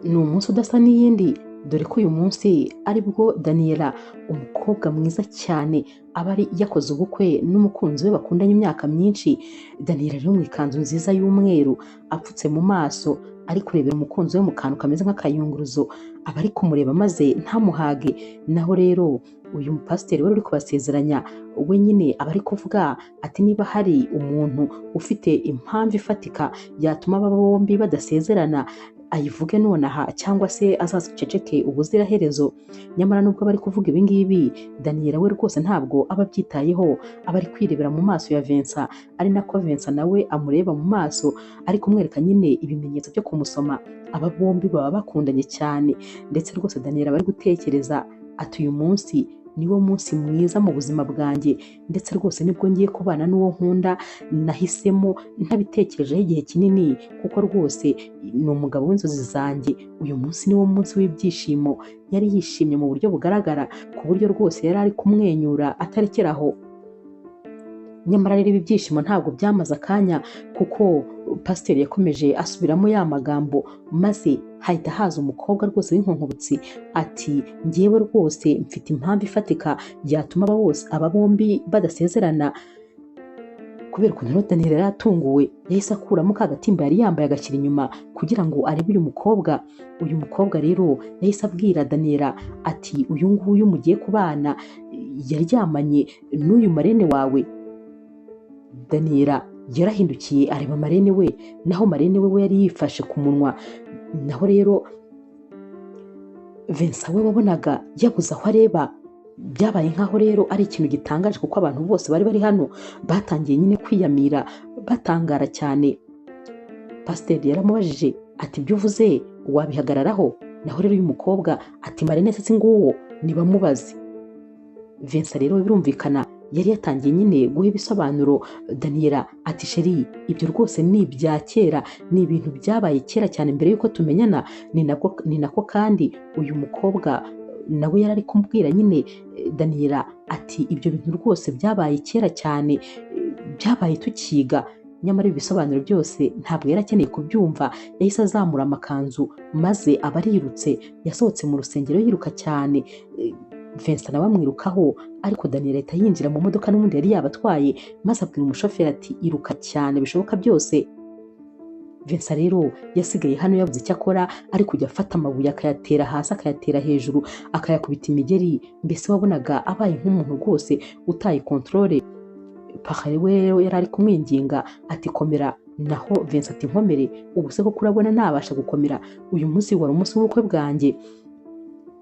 Ni umunsi udasa n'iyindi, dore ko uyu munsi aribwo Daniella, umukobwa mwiza cyane, aba ari yakoze ubukwe n'umukunzi we bakundanye imyaka myinshi. Daniella rero mu ikanzu nziza y'umweru, apfutse mu maso, ari kurebera umukunzi we mu kantu kameze nk'akayunguruzo, aba ari kumureba maze ntamuhage. Naho rero uyu mupasiteri wari uri kubasezeranya we nyine aba ari kuvuga ati niba hari umuntu ufite impamvu ifatika yatuma aba bombi badasezerana ayivuge nonaha, cyangwa se azaceceke ubuziraherezo. Nyamara nubwo bari kuvuga ibi ngibi, Daniella we rwose ntabwo aba abyitayeho, aba ari kwirebera mu maso ya Vincent, ari nako Vincent nawe amureba mu maso, ari kumwereka nyine ibimenyetso byo kumusoma. Aba bombi baba bakundanye cyane, ndetse rwose Daniella aba ari gutekereza ati uyu munsi niwo munsi mwiza mu buzima bwanjye, ndetse rwose nibwo ngiye kubana n'uwo nkunda nahisemo ntabitekerejeho igihe kinini, kuko rwose ni umugabo w'inzozi zanjye. Uyu munsi niwo munsi w'ibyishimo. Yari yishimye mu buryo bugaragara, ku buryo rwose yari ari kumwenyura atarekeraho. Nyamara rero ibi byishimo ntabwo byamaze akanya, kuko pasiteri yakomeje asubiramo ya magambo, maze hahita haza umukobwa rwose w'inkonkobotsi ati njyewe rwose mfite impamvu ifatika yatuma aba bombi badasezerana. Kubera ukuntu rero Daniella yari atunguwe, yahise akuramo ka gatimba yari yambaye agashyira inyuma kugira ngo arebe uyu mukobwa. Uyu mukobwa rero yahise abwira Daniella ati uyu nguyu mugiye kubana yaryamanye n'uyu marene wawe. Daniella yarahindukiye areba marene we, naho marene we yari yifashe ku munwa. Naho rero Vincent we wabonaga yabuze aho areba. Byabaye nkaho rero ari ikintu gitangaje, kuko abantu bose bari bari hano batangiye nyine kwiyamira batangara cyane. Pasiteri yaramubajije ati ibyo uvuze wabihagararaho? Naho rero uyu mukobwa ati marene se nguwo nibamubaze. Vincent rero birumvikana yari yatangiye nyine guha ibisobanuro Daniella ati sheri ibyo rwose ni ibya kera, ni ibintu byabaye kera cyane mbere yuko tumenyana. Ni nako kandi uyu mukobwa nawe yari ari kumubwira nyine Daniella ati ibyo bintu rwose byabaye kera cyane, byabaye tukiga. Nyamara ibi bisobanuro byose ntabwo yari akeneye kubyumva, yahise azamura amakanzu maze aba arirutse. Yasohotse mu rusengero yiruka cyane, Vincent nawe amwirukaho, ariko Daniella ahita yinjira mu modoka n'ubundi yari yabatwaye, maze abwira umushoferi ati iruka cyane bishoboka byose. Vincent rero yasigaye hano yabuze icyo akora, ari kujya afata amabuye akayatera hasi akayatera hejuru akayakubita imigeri, mbese wabonaga abaye nk'umuntu rwose utaye controle. Pahari we rero yari ari kumwinginga ati komera, naho Vincent ati nkomere, ubu se koko urabona nabasha gukomera? Uyu munsi wari umunsi w'ubukwe bwanjye,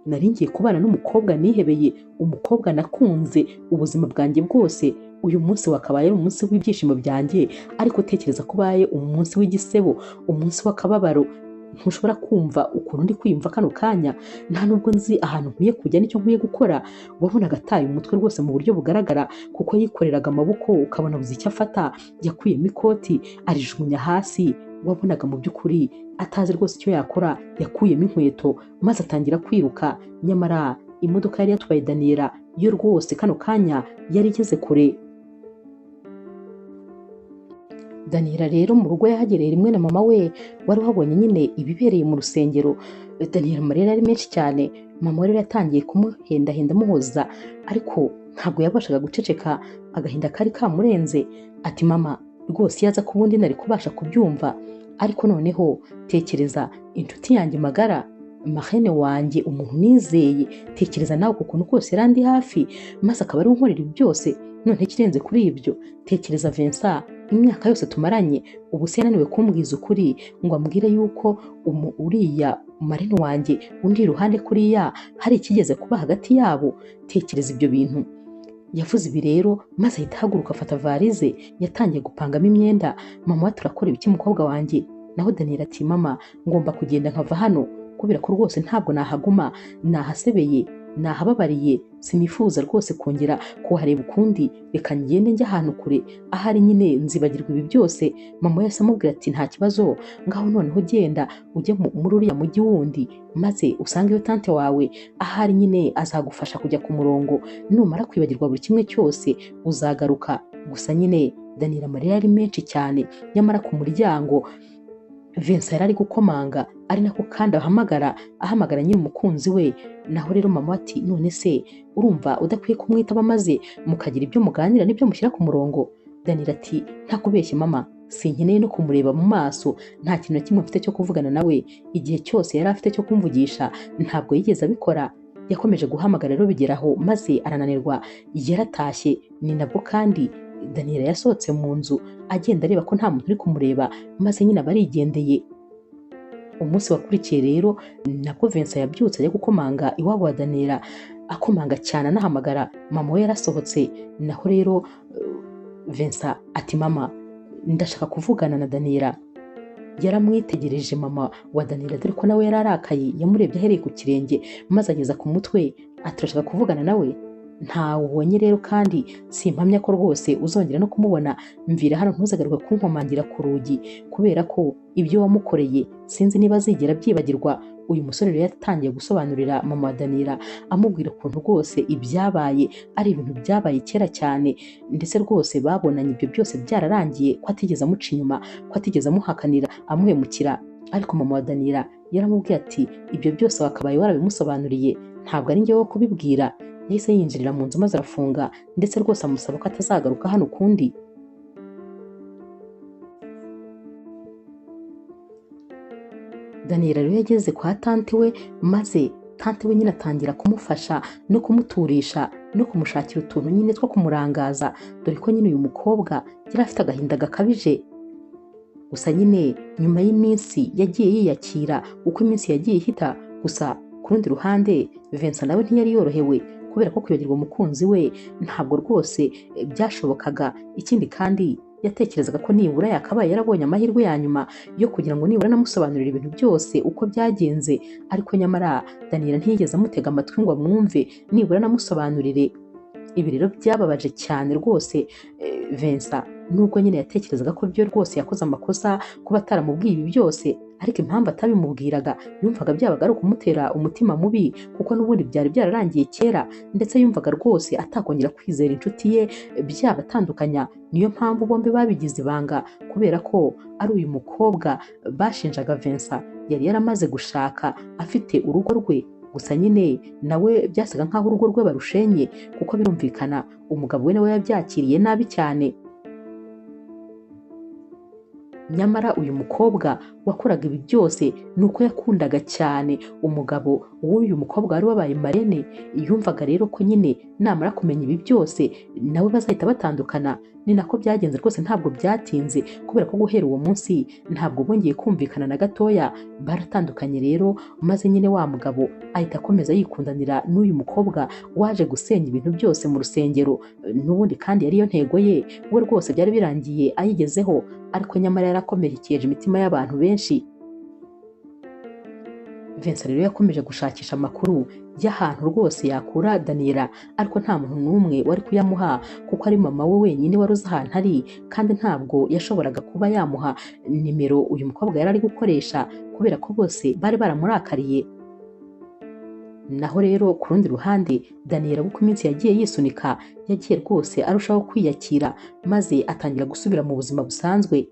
nari ngiye kubana n'umukobwa nihebeye, umukobwa nakunze ubuzima bwanjye bwose. Uyu munsi wakabaye ari umunsi w'ibyishimo byanjye, ariko tekereza ko ubaye umunsi w'igisebo, umunsi w'akababaro. Ntushobora kumva ukuntu ndi kwiyumva kano kanya, nta nubwo nzi ahantu nkwiye kujya n'icyo nkwiye gukora. Wabonaga ataye umutwe rwose mu buryo bugaragara, kuko yikoreraga amaboko ukabona abuze icyo afata, yakuyemo ikoti arijugunya hasi. Wabonaga mu by'ukuri atazi rwose icyo yakora, yakuyemo inkweto maze atangira kwiruka. Nyamara imodoka yari yatwaye Daniella yo rwose kano kanya yari igeze kure. Daniella rero mu rugo yahagereye rimwe na mama we wari wabonye nyine ibibereye mu rusengero. Daniella amarira ari menshi cyane, mama we rero yatangiye kumuhendahenda amuhoza, ariko ntabwo yabashaga guceceka, agahinda kari kamurenze. Ati mama rwose iyo aza kuba undi nari kubasha kubyumva, ariko noneho tekereza inshuti yanjye magara, marene wanjye, umuntu nizeye, tekereza nawe ukuntu kose yari andi hafi, maze akaba ari unkorera ibi byose. None ikirenze kuri ibyo, tekereza Vincent imyaka yose tumaranye, ubu se yananiwe kumbwiza ukuri ngo ambwire yuko uriya marene wanjye undi iruhande kuriya hari ikigeze kuba hagati yabo. Tekereza ibyo bintu. Yavuze ibi rero maze ahita ahaguruka afata varize, yatangiye gupangamo imyenda. Mama we turakora ibiki mukobwa wanjye? Naho Daniella ati mama ngomba kugenda nkava hano, kubera ko rwose ntabwo nahaguma, nahasebeye, nahababariye, sinifuza rwose kongera kuhareba ukundi, reka ngende njye ahantu kure ahari nyine nzibagirwa ibi byose. Mama yahise amubwira ati nta kibazo, ngaho noneho genda ujye muri uriya mujyi wundi, maze usange iyo tante wawe ahari nyine azagufasha kujya ku murongo, numara kwibagirwa buri kimwe cyose uzagaruka. Gusa nyine Daniella amarira ari menshi cyane, nyamara ku muryango Vincent yari ari gukomanga ari nako kandi ahamagara nyine umukunzi we. Naho rero mama ati none se urumva udakwiye kumwitaba maze mukagira ibyo muganira n'ibyo mushyira ku murongo? Daniel ati ntakubeshye mama, sinkeneye no kumureba mu maso, nta kintu na kimwe mfite cyo kuvugana nawe. Igihe cyose yari afite cyo kumvugisha ntabwo yigeze abikora. Yakomeje guhamagara rero bigeraho maze arananirwa, yaratashye. Ni nabwo kandi Daniel yasohotse mu nzu agenda areba ko nta muntu uri kumureba, maze nyine aba arigendeye. Umunsi wakurikiye rero nabwo Vincent yabyutse ajya gukomanga iwabo wa Daniel, akomanga cyane anahamagara. Mama we yarasohotse. Naho rero Vincent ati mama ndashaka kuvugana na Daniel. Yaramwitegereje mama wa Daniel, dore ko nawe yararakaye, yamurebye ahereye ku kirenge maze ageza ku mutwe ati urashaka kuvugana nawe? Ntawe ubonye rero kandi simpamya ko rwose uzongera no kumubona. Mvira hano ntuzagaruke kunkomangira ku rugi, kubera ko ibyo wamukoreye sinzi niba azigera abyibagirwa. Uyu musore rero yatangiye gusobanurira mama wa Daniel, amubwira ukuntu rwose ibyabaye ari ibintu byabaye kera cyane, ndetse rwose babonanye ibyo byose byararangiye, ko atigeze amuca inyuma, ko atigeze amuhakanira amuhemukira. Ariko mama wa Daniel yaramubwiye ati ibyo byose wakabaye warabimusobanuriye, ntabwo ari njye wo kubibwira. Yahise yinjirira mu nzu maze arafunga, ndetse rwose amusaba ko atazagaruka hano ukundi. Daniel rero yageze kwa tante we, maze tante we nyine atangira kumufasha no kumuturisha no kumushakira utuntu nyine two kumurangaza, dore ko nyine uyu mukobwa yari afite agahinda gakabije. Gusa nyine nyuma y'iminsi yagiye yiyakira uko iminsi yagiye ihita. Gusa ku rundi ruhande Vincent nawe ntiyari yorohewe, kubera ko kwibagirwa umukunzi we ntabwo rwose byashobokaga. Ikindi kandi yatekerezaga ko nibura yakabaye yarabonye amahirwe ya nyuma yo kugira ngo nibura anamusobanurire ibintu byose uko byagenze, ariko nyamara Daniel ntiyigeze amutega amatwi ngo amwumve nibura anamusobanurire. Ibi rero byababaje cyane rwose Vincent, nubwo nyine yatekerezaga ko byo rwose yakoze amakosa kuba ataramubwiye ibi byose, ariko impamvu atabimubwiraga yumvaga byabaga ari ukumutera umutima mubi, kuko n'ubundi byari byararangiye kera, ndetse yumvaga rwose atakongera kwizera inshuti ye byabatandukanya. Niyo mpamvu bombi babigize ibanga, kubera ko ari uyu mukobwa bashinjaga Vincent yari yaramaze gushaka afite urugo rwe. Gusa nyine nawe byasaga nkaho urugo rwe barushenye, kuko birumvikana umugabo we nawe yabyakiriye nabi cyane. Nyamara uyu mukobwa wakoraga ibi byose nuko yakundaga cyane umugabo w'uyu mukobwa wari wabaye marene. Yumvaga rero ko nyine namara kumenya ibi byose nawe bazahita batandukana. Ni nako byagenze rwose, ntabwo byatinze, kubera ko guhera uwo munsi ntabwo bongeye kumvikana na gatoya, baratandukanye rero. Maze nyine wa mugabo ahita akomeza yikundanira n'uyu mukobwa waje gusenya ibintu byose mu rusengero. N'ubundi kandi yari yo ntego ye, we rwose byari birangiye ayigezeho, ariko nyamara yarakomerekeje imitima y'abantu benshi. Vincent rero yakomeje gushakisha amakuru y'ahantu rwose yakura Daniela, ariko nta muntu n'umwe wari kuyamuha, kuko ari mama we wenyine wari uzi ahantu ari, kandi ntabwo yashoboraga kuba yamuha nimero uyu mukobwa yari ari gukoresha, kubera ko bose bari baramurakariye. Naho rero ku rundi ruhande Daniela uko iminsi yagiye yisunika yagiye rwose arushaho kwiyakira, maze atangira gusubira mu buzima busanzwe.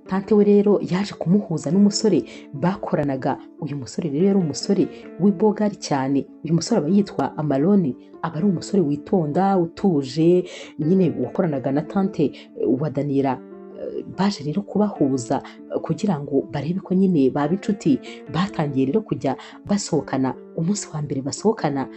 Tante we rero yaje kumuhuza n'umusore bakoranaga. Uyu musore rero yari umusore w'ibogari cyane. Uyu musore aba yitwa Amaroni, aba ari umusore witonda utuje nyine wakoranaga na tante wa Daniela. Baje rero kubahuza kugira ngo barebe ko nyine baba inshuti. Batangiye rero kujya basohokana. Umunsi wa mbere basohokana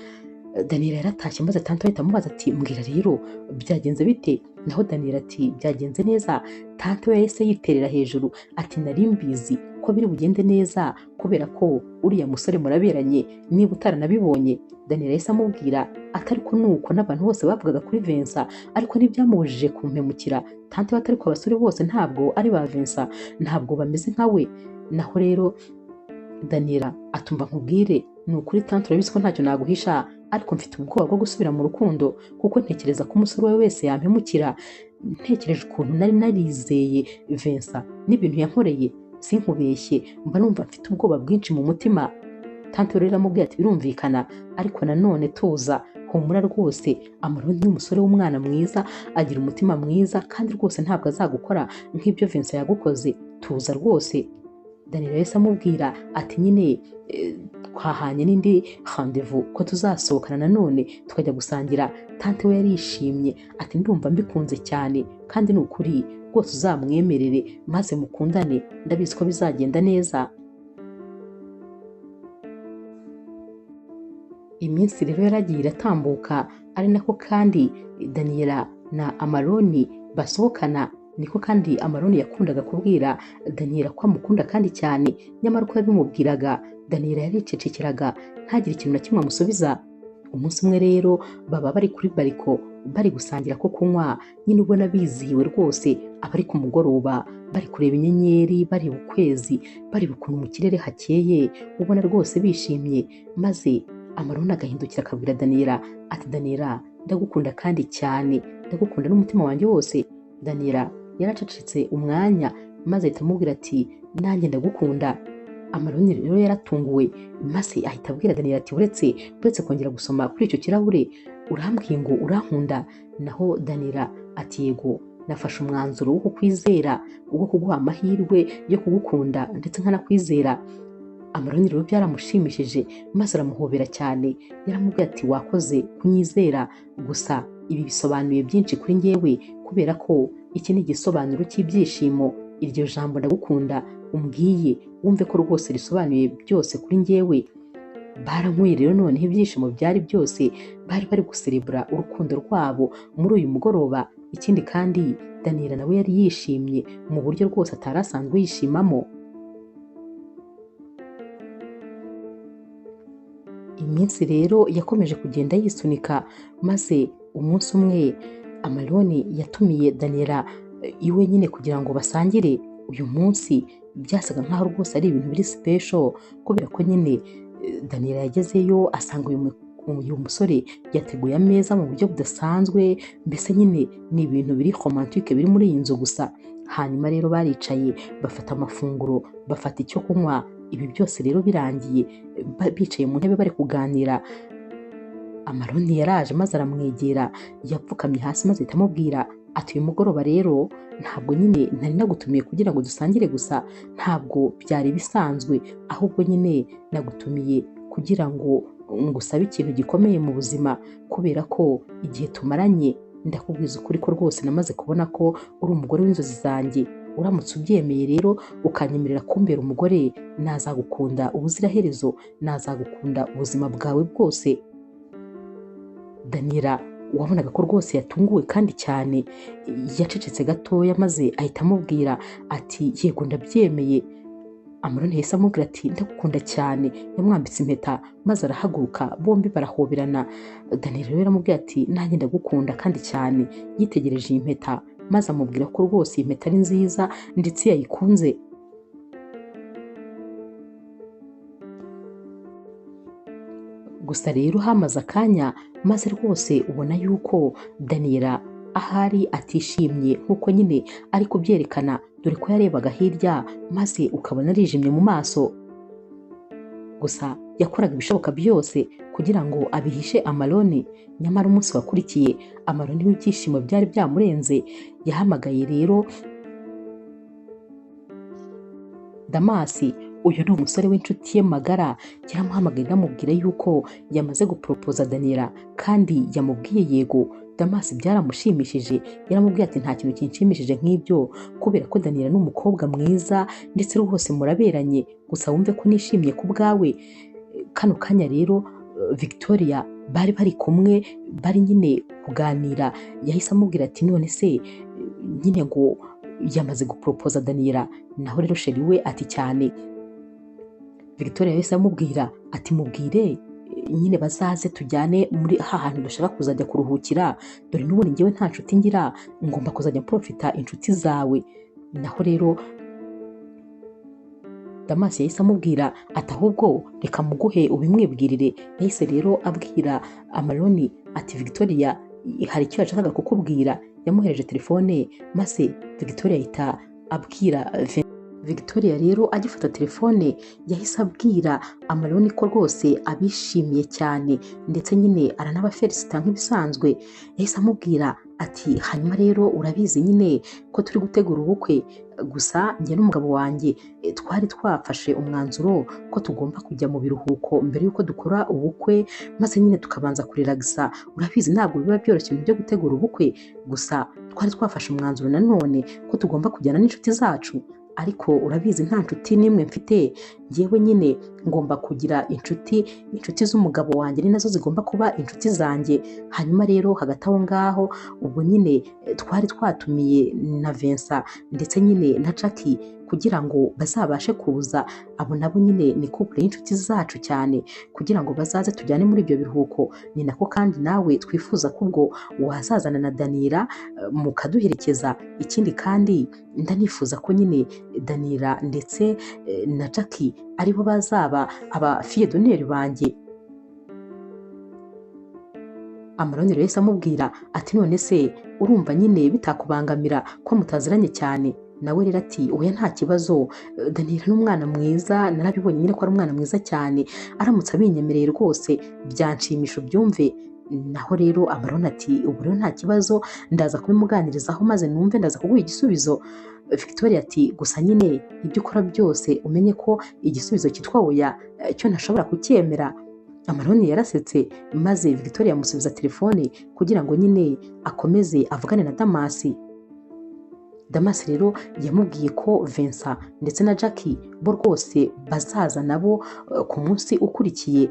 Daniela yaratashye, maze tante ahita amubaza ati mbwira rero byagenze bite? Naho Daniela ati byagenze neza. Tante we yahise yiterera hejuru ati nari mbizi ko biri bugende neza, kubera ko uriya musore muraberanye, niba utaranabibonye. Daniela yahise amubwira atari ko nuko n'abantu bose bavugaga kuri Vincent, ariko ntibyamubujije kumpemukira. Tante we atari ko abasore bose ntabwo ari ba Vincent, ntabwo bameze nka we. Naho rero Daniela atumva nkubwire, ni ukuri tante urabizi ko ntacyo naguhisha, ariko mfite ubwoba bwo gusubira mu rukundo, kuko ntekereza ko umusore we wese yampemukira. Ntekereje ukuntu nari narizeye Vincent n'ibintu yankoreye, sinkubeshye mba numva mfite ubwoba bwinshi mu mutima. Tante rero aramubwira ati birumvikana, ariko nanone tuza, Humura rwose, Amaroni ni umusore w'umwana mwiza, agira umutima mwiza kandi rwose ntabwo azagukora nk'ibyo Vincent yagukoze, tuza rwose. Daniela yahise amubwira ati nyine twahanye n'indi rendez-vous ko tuzasohokana nanone tukajya gusangira. Tante we yarishimye ati ndumva mbikunze cyane kandi ni ukuri rwose uzamwemerere maze mukundane, ndabizi ko bizagenda neza. Iminsi rero yaragiye iratambuka, ari nako kandi Daniela na Amaroni basohokana, niko kandi Amaroni yakundaga kubwira Daniela ko amukunda kandi cyane, nyamara uko yabimubwiraga Daniela yaricecekeraga ntagire ikintu na kimwe amusubiza. Umunsi umwe rero baba bari kuri bariko bari gusangira ko kunywa, nyine ubona bizihiwe rwose, abari ku mugoroba bari kureba inyenyeri, bareba ukwezi, bareba ukuntu mu kirere hakeye, ubona rwose bishimye. Maze Amaroni agahindukira akabwira Daniela ati Daniela ndagukunda kandi cyane, ndagukunda n'umutima wanjye wose. Daniela yaracecetse umwanya maze ahita amubwira ati nanjye ndagukunda. Amaroni rero yaratunguwe maze ahita abwira Daniela ati uretse kongera gusoma kuri icyo kirahure, urambwiye ngo urankunda? Naho Daniela ati yego, nafashe umwanzuro wo kukwizera, wo kuguha amahirwe yo kugukunda ndetse nkanakwizera. Amaroni rero byaramushimishije maze aramuhobera cyane, yaramubwiye ati wakoze kunyizera, gusa ibi bisobanuye byinshi kuri njyewe kubera ko iki ni igisobanuro cy'ibyishimo. Iryo jambo ndagukunda umbwiye wumve ko rwose risobanuye byose kuri njyewe. Baranyweye rero noneho ibyishimo byari byose, bari bari guserebura urukundo rwabo muri uyu mugoroba. Ikindi kandi Daniela nawe yari yishimye mu buryo rwose atari asanzwe yishimamo. Iminsi rero yakomeje kugenda yisunika, maze umunsi umwe Amaroni yatumiye Daniela iwe nyine kugira ngo basangire. Uyu munsi byasaga nkaho rwose ari ibintu biri special, kubera ko nyine Daniela yagezeyo asanga uyu musore yateguye ameza mu buryo budasanzwe, mbese nyine ni ibintu biri romantique biri muri iyi nzu gusa. Hanyuma rero baricaye bafata amafunguro, bafata icyo kunywa. Ibi byose rero birangiye bicaye mu ntebe bari kuganira, Amaroni yaraje maze aramwegera, yapfukamye hasi maze ahita amubwira ati uyu mugoroba rero ntabwo nyine nari nagutumiye kugira ngo dusangire gusa, ntabwo byari bisanzwe, ahubwo nyine nagutumiye kugira ngo ngusabe ikintu gikomeye mu buzima, kubera ko igihe tumaranye ndakubwiza ukuri ko rwose namaze kubona ko uri umugore w'inzozi zanjye. Uramutse ubyemeye rero ukanyemerera kumbera umugore, nazagukunda ubuziraherezo, nazagukunda ubuzima bwawe bwose. Daniela wabonaga ko rwose yatunguwe kandi cyane, yacecetse gatoya maze ahita amubwira ati yego ndabyemeye. Amaroni yahise amubwira ati ndagukunda cyane, yamwambitse impeta maze arahaguruka, bombi barahoberana. Daniela rero aramubwira ati nanjye ndagukunda kandi cyane. Yitegereje iyi mpeta maze amubwira ko rwose iyi mpeta ari nziza ndetse yayikunze. Gusa rero hamaze akanya maze rwose ubona yuko Daniela ahari atishimye nk'uko nyine ari kubyerekana, dore ko yarebaga hirya maze ukabona arijimye mu maso. Gusa yakoraga ibishoboka byose kugira ngo abihishe Amaroni. Nyamara umunsi wakurikiye Amaroni w'ibyishimo byari byamurenze, yahamagaye rero Damasi, uyu ni umusore w'inshuti ye magara, yaramuhamagaye anamubwira yuko yamaze guporopoza Daniela kandi yamubwiye yego. Damasi byaramushimishije, yaramubwiye ati nta kintu kinshimishije nk'ibyo, kubera ko Daniela ni umukobwa mwiza ndetse rwose muraberanye, gusa wumve ko nishimye ku bwawe. Kano kanya rero Victoria bari bari kumwe, bari nyine kuganira, yahise amubwira ati none se nyine ngo yamaze guporopoza Daniela. Naho rero sheri we ati cyane. Victoria yahise amubwira ati mubwire nyine bazaze tujyane muri ha hantu dushaka kuzajya kuruhukira, dore n'ubundi njyewe nta nshuti ngira, ngomba kuzajya mprofita inshuti zawe. Naho rero Damasi yahise amubwira ati ahubwo reka muguhe ubimwibwirire. Yahise rero abwira Amaroni ati Victoria hari icyo yashakaga kukubwira. Yamuhereje telefone maze Victoria ahita abwira Victoria rero agifata telefone yahise abwira Amaroni ko rwose abishimiye cyane, ndetse nyine aranabafelicita nk'ibisanzwe. Yahise amubwira ati hanyuma rero urabizi nyine ko turi gutegura ubukwe, gusa njye n'umugabo wanjye twari twafashe umwanzuro ko tugomba kujya mu biruhuko mbere y'uko dukora ubukwe, maze nyine tukabanza kurelagisa. Urabizi ntabwo biba byoroshye ibintu byo gutegura ubukwe, gusa twari twafashe umwanzuro nanone ko tugomba kujyana n'inshuti zacu, ariko urabizi nta nshuti n'imwe mfite, njyewe nyine ngomba kugira inshuti, inshuti z'umugabo wanjye ni nazo zigomba kuba inshuti zanjye. Hanyuma rero hagati aho ngaho ubwo nyine twari twatumiye na Vincent ndetse nyine na Jackie kugira ngo bazabashe kuza, abo nabo nyine ni couple y'inshuti zacu cyane, kugira ngo bazaze tujyane muri ibyo biruhuko. Ni nako kandi nawe twifuza ko ubwo wazazana na Danira mukaduherekeza. Ikindi kandi ndanifuza ko nyine Danira ndetse na Jackie aribo bazaba aba fille d'honneur banjye. Amaroni rero yahise amubwira ati none se urumva nyine bitakubangamira ko mutaziranye cyane? Nawe rero ati oya nta kibazo, Danira ni umwana mwiza, narabibonye nyine ko ari umwana mwiza cyane, aramutse abinyemereye rwose byanshimisha ubyumve. Naho rero Amaroni ati ubu rero nta kibazo, ndaza kubimuganirizaho maze numve ndaza kuguha igisubizo. Victoria ati gusa nyine ibyo ukora byose umenye ko igisubizo cyitwa oya cyo ntashobora kucyemera. Amaroni yarasetse maze Victoria amusubiza telefone kugira ngo nyine akomeze avugane na Damasi. Damasi rero yamubwiye ko Vincent ndetse na Jackie bo rwose bazaza nabo ku munsi ukurikiye.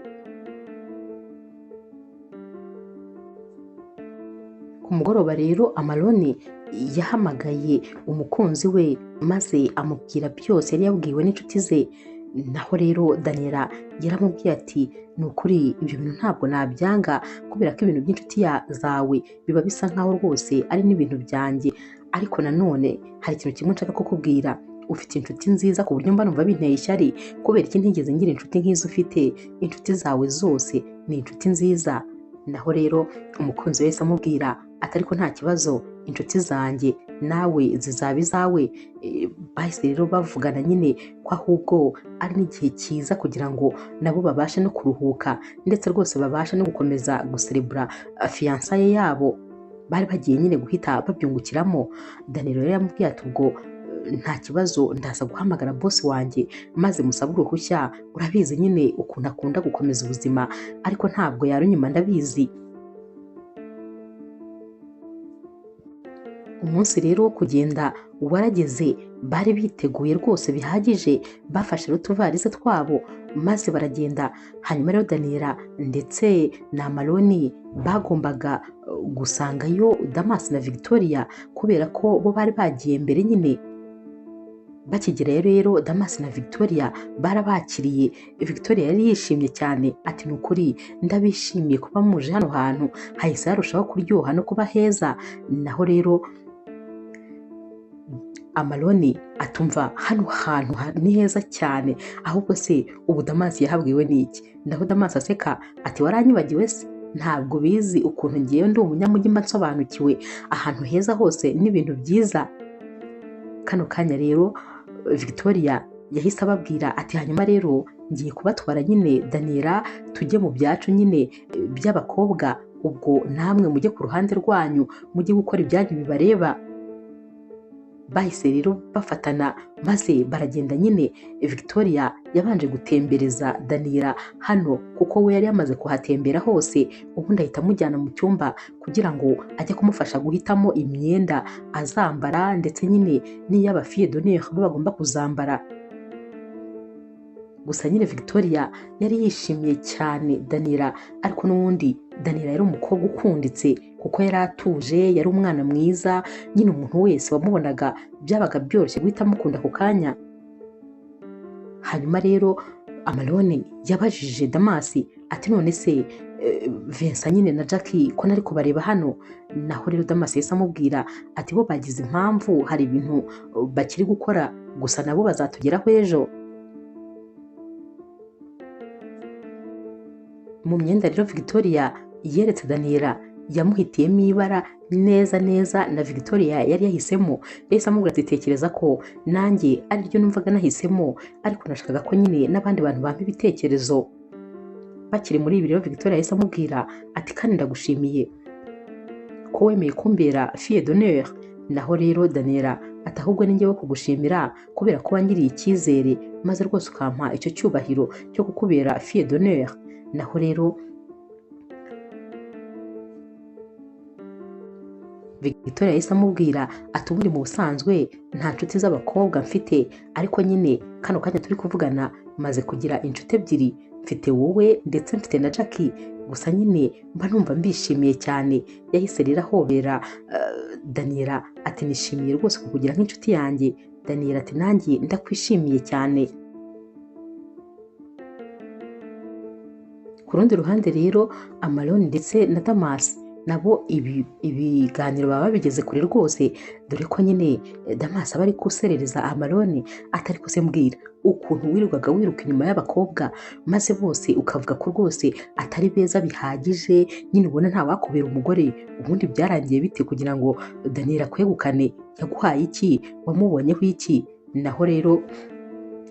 Ku mugoroba rero Amaroni yahamagaye umukunzi we maze amubwira byose yari yabwiwe n'inshuti ze. Naho rero Daniela yaramubwiye ati ni ukuri ibyo bintu ntabwo nabyanga, kubera ko ibintu by'inshuti zawe biba bisa nkaho rwose ari n'ibintu byanjye, ariko nanone hari ikintu kimwe nshaka kukubwira, ufite inshuti nziza ku buryo mba numva binteye ishyari, kubera iki ntigeze ngira inshuti nk'izo ufite, inshuti zawe zose ni inshuti nziza. Naho rero umukunzi wese amubwira ati ariko nta kibazo, inshuti zanjye nawe zizaba izawe. Bahise rero bavugana nyine ko ahubwo ari n'igihe cyiza kugira ngo nabo babashe no kuruhuka, ndetse rwose babashe no gukomeza guserebura fiyansaye yabo bari bagiye nyine guhita babyungukiramo. Danilo rero yamubwiye ati ubwo nta kibazo, ndaza guhamagara boss wanjye maze musabe uruhushya, urabizi nyine ukuntu akunda gukomeza ubuzima, ariko ntabwo yarunyuma ndabizi. Umunsi rero wo kugenda warageze, bari biteguye rwose bihagije, bafashe utuvarize twabo maze baragenda. Hanyuma rero Daniela ndetse na Amaroni bagombaga gusangayo Damasi na Victoria, kubera ko bo bari bagiye mbere nyine. Bakigerayo rero Damasi na Victoria barabakiriye. Victoria yari yishimye cyane ati ni ukuri ndabishimiye kuba muje hano hantu, hahise harushaho kuryoha no kuba heza. Naho rero Amaroni atumva hano hantu ni heza cyane, ahubwo se ubu Damasi yahabwiwe n'iki? Naho Damasi aseka ati waranyibagiwe se? Ntabwo bizi ukuntu ngiye ndi umunyamujyi mba nsobanukiwe ahantu heza hose n'ibintu byiza. Kano kanya rero Victoria yahise ababwira ati hanyuma rero ngiye kubatwara nyine Daniela tujye mu byacu nyine by'abakobwa, ubwo namwe mujye ku ruhande rwanyu mujye gukora ibyanyu bibareba. Bahise rero bafatana maze baragenda nyine. Victoria yabanje gutembereza Daniela hano kuko we yari yamaze kuhatembera hose, ubundi ahita amujyana mu cyumba kugira ngo ajye kumufasha guhitamo imyenda azambara, ndetse nyine n'iy'aba fille d'honneur bo bagomba kuzambara. Gusa nyine Victoria yari yishimiye cyane Daniela, ariko n'ubundi Daniela yari umukobwa ukunditse kuko yari atuje, yari umwana mwiza nyine, umuntu wese wamubonaga byabaga byoroshye guhita amukunda ako kanya. Hanyuma rero Amaroni yabajije Damasi ati none se Vincent nyine na Jackie ko nari kubareba hano? Naho rero Damasi yahise amubwira ati bo bagize impamvu, hari ibintu bakiri gukora, gusa nabo bazatugeraho ejo. Mu myenda rero Victoria yeretse Daniela Yamuhitiyemo ibara neza neza na Victoria yari yahisemo. Yahise amubwira ati tekereza ko nanjye ariryo numvaga nahisemo, ariko nashakaga ko nyine n'abandi bantu bampa ibitekerezo. Bakiri muri ibi rero Victoria yahise amubwira ati kandi ndagushimiye ko wemeye kumbera fille d'honneur. Naho rero Daniela ati ahubwo ni njyewe kugushimira kubera ko wangiriye icyizere maze rwose ukampa icyo cyubahiro cyo kukubera fille d'honneur. Naho rero Victoria yahise amubwira ati ubundi mu busanzwe nta nshuti z'abakobwa mfite, ariko nyine kano kanya turi kuvugana maze kugira inshuti ebyiri, mfite wowe ndetse mfite na Jackie, gusa nyine mba numva mbishimiye cyane. Yahise rero ahobera Daniela ati nishimiye rwose kukugira nk'inshuti yanjye. Daniela ati nanjye ndakwishimiye cyane. Ku rundi ruhande rero Amalon ndetse na Damas nabo ibiganiro baba babigeze kure rwose, dore ko nyine Damas aba ari guserereza Amalon atari ko se mbwira ukuntu wirirwaga wiruka inyuma y'abakobwa maze bose ukavuga ko rwose atari beza bihagije, nyine ubona nta wakubera umugore, ubundi byarangiye bite kugira ngo Daniela akwegukane? Yaguhaye iki? Wamubonyeho iki? Naho rero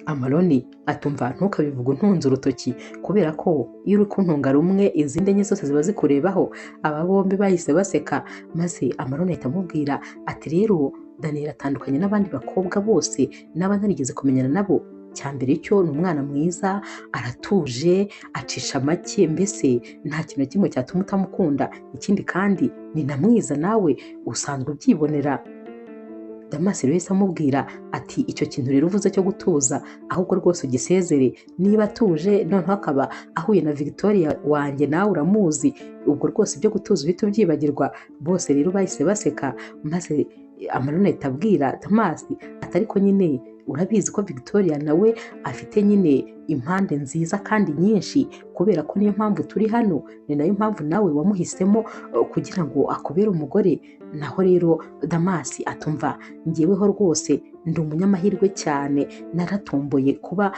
Amaloni atumva ntukabivuga untunze urutoki, kubera ko iyo uri kuntunga rumwe izindi enye zose ziba zikurebaho. Aba bombi bahise baseka maze Amaloni ahita amubwira ati rero Daniela atandukanye n'abandi bakobwa bose naba ntarigeze kumenyana nabo. Cyambere cyo ni umwana mwiza, aratuje, acisha make, mbese nta kintu na kimwe cyatuma utamukunda. Ikindi kandi ni na mwiza nawe usanzwe ubyibonera. Damas rero yahise amubwira ati icyo kintu rero uvuze cyo gutuza ahubwo rwose ugisezere, niba atuje noneho akaba ahuye na Victoria wanjye nawe uramuzi, ubwo rwose ibyo gutuza uhita ubyibagirwa. Bose rero bahise baseka maze Amalon ahita abwira Damas ati ariko nyine urabizi ko Victoria nawe afite nyine impande nziza kandi nyinshi, kubera ko niyo mpamvu turi hano, ni nayo mpamvu nawe wamuhisemo kugira ngo akubere umugore. Naho rero Damas atumva njyeweho rwose ndi umunyamahirwe cyane, naratomboye kuba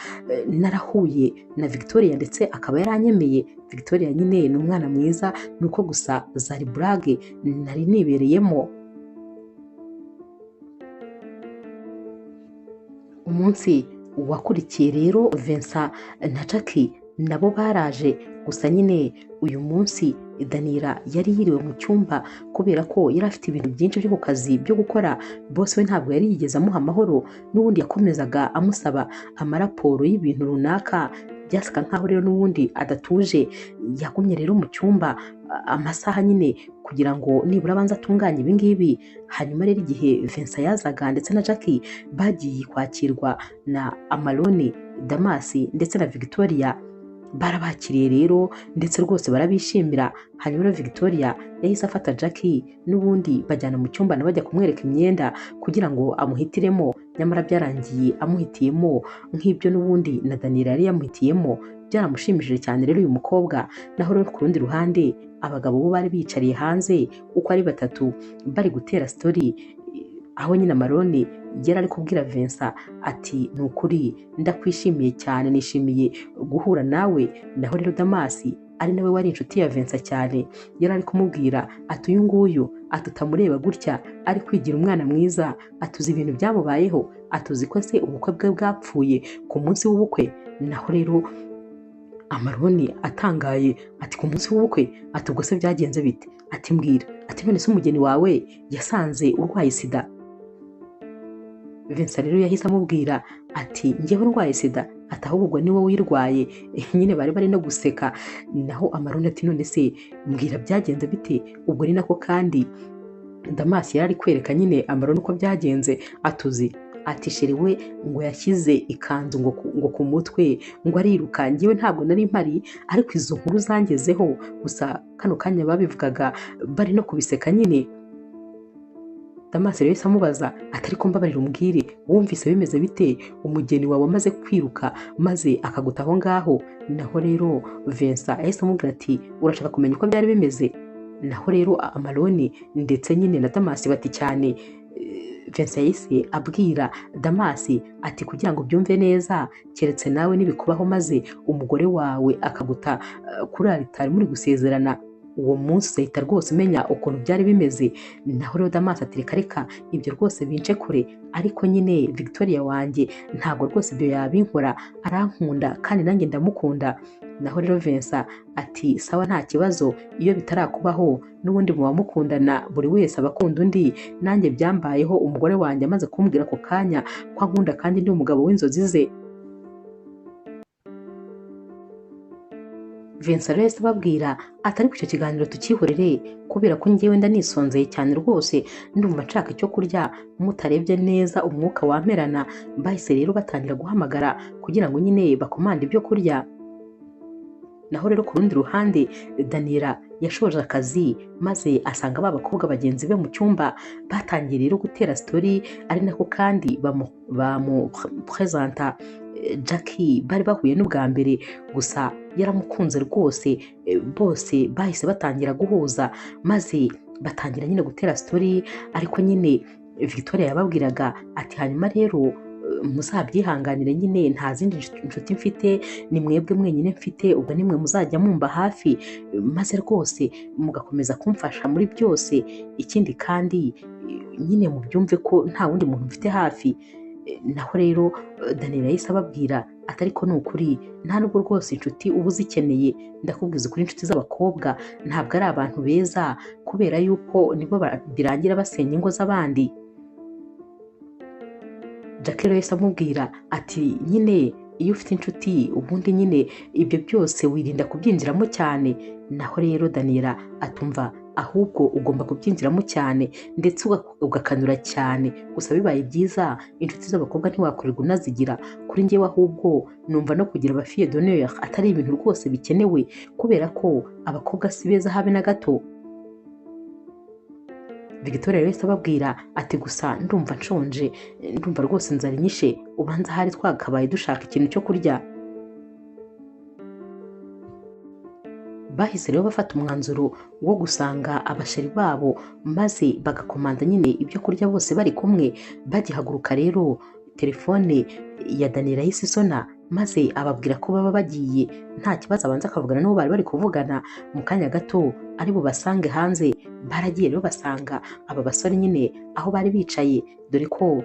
narahuye na Victoria ndetse akaba yaranyemeye. Victoria nyine ni umwana mwiza, nuko gusa zari burage nari nibereyemo. Umunsi wakurikiye rero Vincent na Jackie nabo baraje, gusa nyine uyu munsi Daniela yari yiriwe mu cyumba kubera ko yari afite ibintu byinshi byo ku kazi byo gukora. Boss we ntabwo yari yigeze amuha amahoro, n'ubundi yakomezaga amusaba amaraporo y'ibintu runaka. Byasaga nkaho rero n'ubundi adatuje. Yagumye rero mu cyumba amasaha nyine kugira ngo nibura abanze atunganye ibi ngibi. Hanyuma rero igihe Vincent yazaga ndetse na Jackie bagiye kwakirwa na Amaloni, Damas ndetse na Victoria, barabakiriye rero ndetse rwose barabishimira. Hanyuma rero Victoria yahise afata Jackie n'ubundi bajyana mu cyumba na bajya kumwereka imyenda kugira ngo amuhitiremo, nyamara byarangiye amuhitiyemo nk'ibyo n'ubundi na Daniela yari yamuhitiyemo. Byaramushimishije cyane rero uyu mukobwa. Naho rero ku rundi ruhande abagabo bo bari bicariye hanze uko ari batatu bari gutera story, aho nyine Amaloni yari ari kubwira Vincent ati ni ukuri ndakwishimiye cyane, nishimiye guhura nawe. Naho rero Damas ari nawe wari inshuti ya Vincent cyane, yari ari kumubwira ati uyu nguyu atutamureba gutya ari kwigira umwana mwiza, atuzi ibintu byamubayeho, atuzi ko se ubukwe bwe bwapfuye ku munsi w'ubukwe. Naho rero Amaloni atangaye ati ku munsi w'ubukwe? Ati ubwo se byagenze bite? Ati mbwira. Ati none se umugeni wawe yasanze urwaye sida? Vincent rero yahise amubwira ati njyewe ndwaye sida? Ati ahubwo ni wowe uyirwaye. Nyine bari bari no guseka. Naho Amaloni ati none se mbwira byagenze bite? Ubwo ni nako kandi Damas yari ari kwereka nyine Amaloni uko byagenze. Atuzi ati sheri we ngo yashyize ikanzu ngo ku mutwe ngo ariruka, njyewe ntabwo nari mpari ariko izo nkuru zangezeho, gusa kano kanya babivugaga bari no kubiseka nyine. Damas rero yahise amubaza ati ariko mbabarira umbwire, wumvise bimeze bite umugeni wawe amaze kwiruka maze akaguta aho ngaho? Naho rero Vincent yahise amubwira ati urashaka kumenya uko byari bimeze? Naho rero Amaloni ndetse nyine na Damas bati cyane. Vincent yahise abwira Damas ati kugira ngo byumve neza keretse nawe nibikubaho maze umugore wawe akaguta kuri alitari muri gusezerana, Uwo munsi uzahita rwose umenya ukuntu byari bimeze. Naho rero Damas ati reka reka ibyo rwose bince kure, ariko nyine Victoria wanjye ntabwo rwose ibyo yabinkora, arankunda kandi nanjye ndamukunda. Naho rero Vincent ati sawa nta kibazo, iyo bitarakubaho n'ubundi muba mukundana, buri wese aba akunda undi, nanjye byambayeho umugore wanjye amaze kumbwira ako kanya ko ankunda kandi ndi umugabo w'inzozi ze. Vincent rero yahise ababwira ati ariko icyo kiganiro tukihorere kubera ko njyewe ndanisonzeye cyane rwose, ndumva nshaka icyo kurya, mutarebye neza umwuka wamperana. Bahise rero batangira guhamagara kugira ngo nyine bakomande ibyo kurya. Naho rero ku rundi ruhande Daniela yashoje akazi maze asanga ba bakobwa bagenzi be mu cyumba, batangiye rero gutera story, ari nako kandi bamupresenta Jackie bari bahuye n'ubwa mbere, gusa yaramukunze rwose. Bose bahise batangira guhuza maze batangira nyine gutera story, ariko nyine Victoria yababwiraga ati hanyuma rero muzabyihanganire nyine nta zindi nshuti mfite, ni mwebwe mwenyine mfite, ubwo nimwe muzajya mumba hafi maze rwose mugakomeza kumfasha muri byose. Ikindi kandi nyine mubyumve ko nta wundi muntu mfite hafi. Naho rero Daniela yahise ababwira ati ariko ni ukuri nta nubwo rwose inshuti uba uzikeneye, ndakubwiza ukuri inshuti z'abakobwa ntabwo ari abantu beza, kubera yuko nibo birangira basenya ingo z'abandi. Jackie rero yahise amubwira ati nyine iyo ufite inshuti ubundi nyine ibyo byose wirinda kubyinjiramo cyane. Naho rero Daniela atumva ahubwo ugomba kubyinjiramo cyane ndetse ugakanura cyane, gusa bibaye byiza inshuti z'abakobwa ntiwakorerwa unazigira. Kuri njyewe ahubwo numva no kugira abafiye d'honneur atari ibintu rwose bikenewe, kubera ko abakobwa si beza habe na gato. Victoria yahise ababwira ati gusa ndumva nshonje, ndumva rwose inzara inyishe, ubanza hari twakabaye dushaka ikintu cyo kurya. Bahise rero bafata umwanzuro wo gusanga abasheri babo maze bagakomanda nyine ibyo kurya bose bari kumwe. Bagihaguruka rero telefone ya Daniela yahise isona maze ababwira ko baba bagiye nta kibazo, abanza akavugana n'uwo bari bari kuvugana mu kanya gato ari bubasange hanze. Baragiye rero basanga aba basore nyine aho bari bicaye, dore ko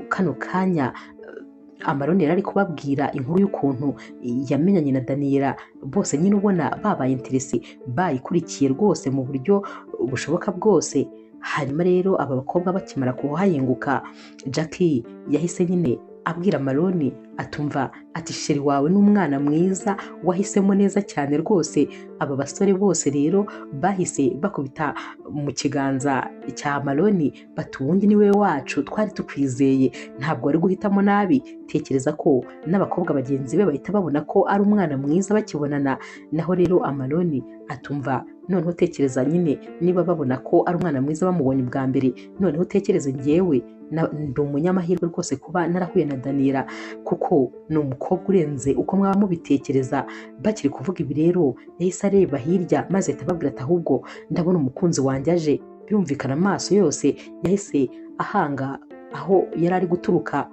kano kanya Amarone yari ari kubabwira inkuru y'ukuntu yamenyanye na Daniela, bose nyine ubona babaye interesi bayikurikiye rwose mu buryo bushoboka bwose. Hanyuma rero aba bakobwa bakimara kuhahinguka, Jackie yahise nyine abwira Amarone atumva ati sheri wawe ni umwana mwiza wahisemo neza cyane rwose. Aba basore bose rero bahise bakubita mu kiganza cya Amarone bati ubundi ni we wacu twari tukwizeye, ntabwo wari guhitamo nabi. Tekereza ko n'abakobwa bagenzi be bahita babona ko ari umwana mwiza bakibonana. Naho rero Amarone atumva noneho tekereza nyine niba babona ko ari umwana mwiza bamubonye ubwa mbere, noneho tekereze njyewe ndi umunyamahirwe rwose kuba narahuye na Daniela, kuko ni umukobwa urenze uko mwaba mubitekereza. Bakiri kuvuga ibi rero yahise areba hirya maze ahita ababwira ati ahubwo ndabona umukunzi wanjye aje. Birumvikana amaso yose yahise ahanga aho yari ari guturuka.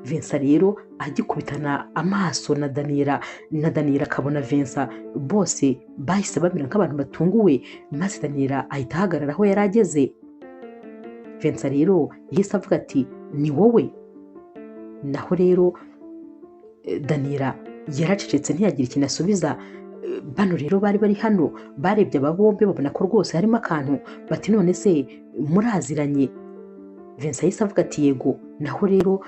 Vincent rero agikubitana amaso na Daniela, na Daniela akabona Vincent, bose bahise bamera nk'abantu batunguwe, maze Daniela ahita ahagarara aho yari ageze. Vincent rero yahise avuga ati ni wowe. Naho rero Daniela yaracecetse ntiyagira ikintu asubiza. Bano rero bari bari hano barebye aba bombi babona ko rwose harimo akantu, bati none se muraziranye? Vincent yahise avuga ati yego. Naho rero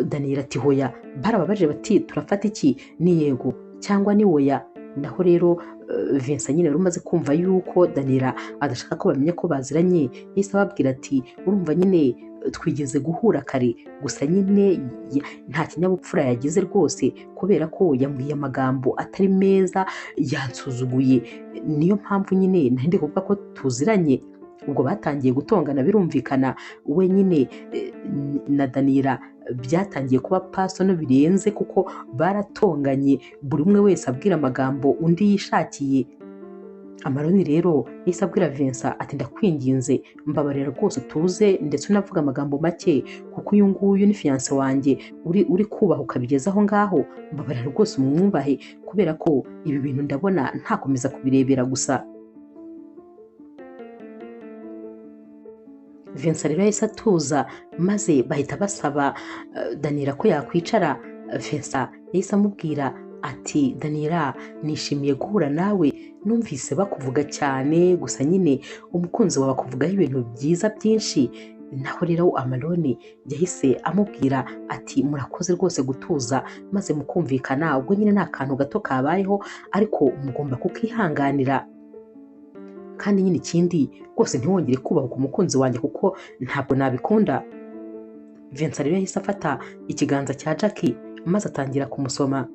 Daniela ati hoya. Barababaje bati turafata iki, ni yego cyangwa ni oya? Naho rero Vincent nyine yari umaze kumva yuko Daniela adashaka ko bamenya ko baziranye, yahise ababwira ati urumva nyine twigeze guhura kare, gusa nyine nta kinyabupfura yagize rwose, kubera ko yambwiye amagambo atari meza, yansuzuguye, niyo mpamvu nyine nari ndi kuvuga ko tuziranye. Ubwo batangiye gutongana birumvikana, we nyine na Daniela byatangiye kuba personal birenze, kuko baratonganye buri umwe wese abwira amagambo undi yishakiye. Amaroni rero yahise abwira Vincent ati ndakwinginze mbabarira rwose utuze ndetse unavuga amagambo make, kuko uyu nguyu ni fiance wanjye uri kubaha ukabigeza aho ngaho, mbabarira rwose umwubahe, kubera ko ibi bintu ndabona ntakomeza kubirebera gusa. Vincent rero yahise atuza maze bahita basaba Daniela ko yakwicara. Vincent yahise amubwira ati Daniela, nishimiye guhura nawe, numvise bakuvuga cyane, gusa nyine umukunzi wawe akuvugaho ibintu byiza byinshi. Naho rero Amarone yahise amubwira ati murakoze rwose gutuza maze mukumvikana, ubwo nyine nta kantu gato kabayeho ariko mugomba kukihanganira, kandi nyine ikindi rwose ntiwongere kubahuka umukunzi wanjye kuko ntabwo nabikunda. Vincent rero yahise afata ikiganza cya Jackie maze atangira kumusoma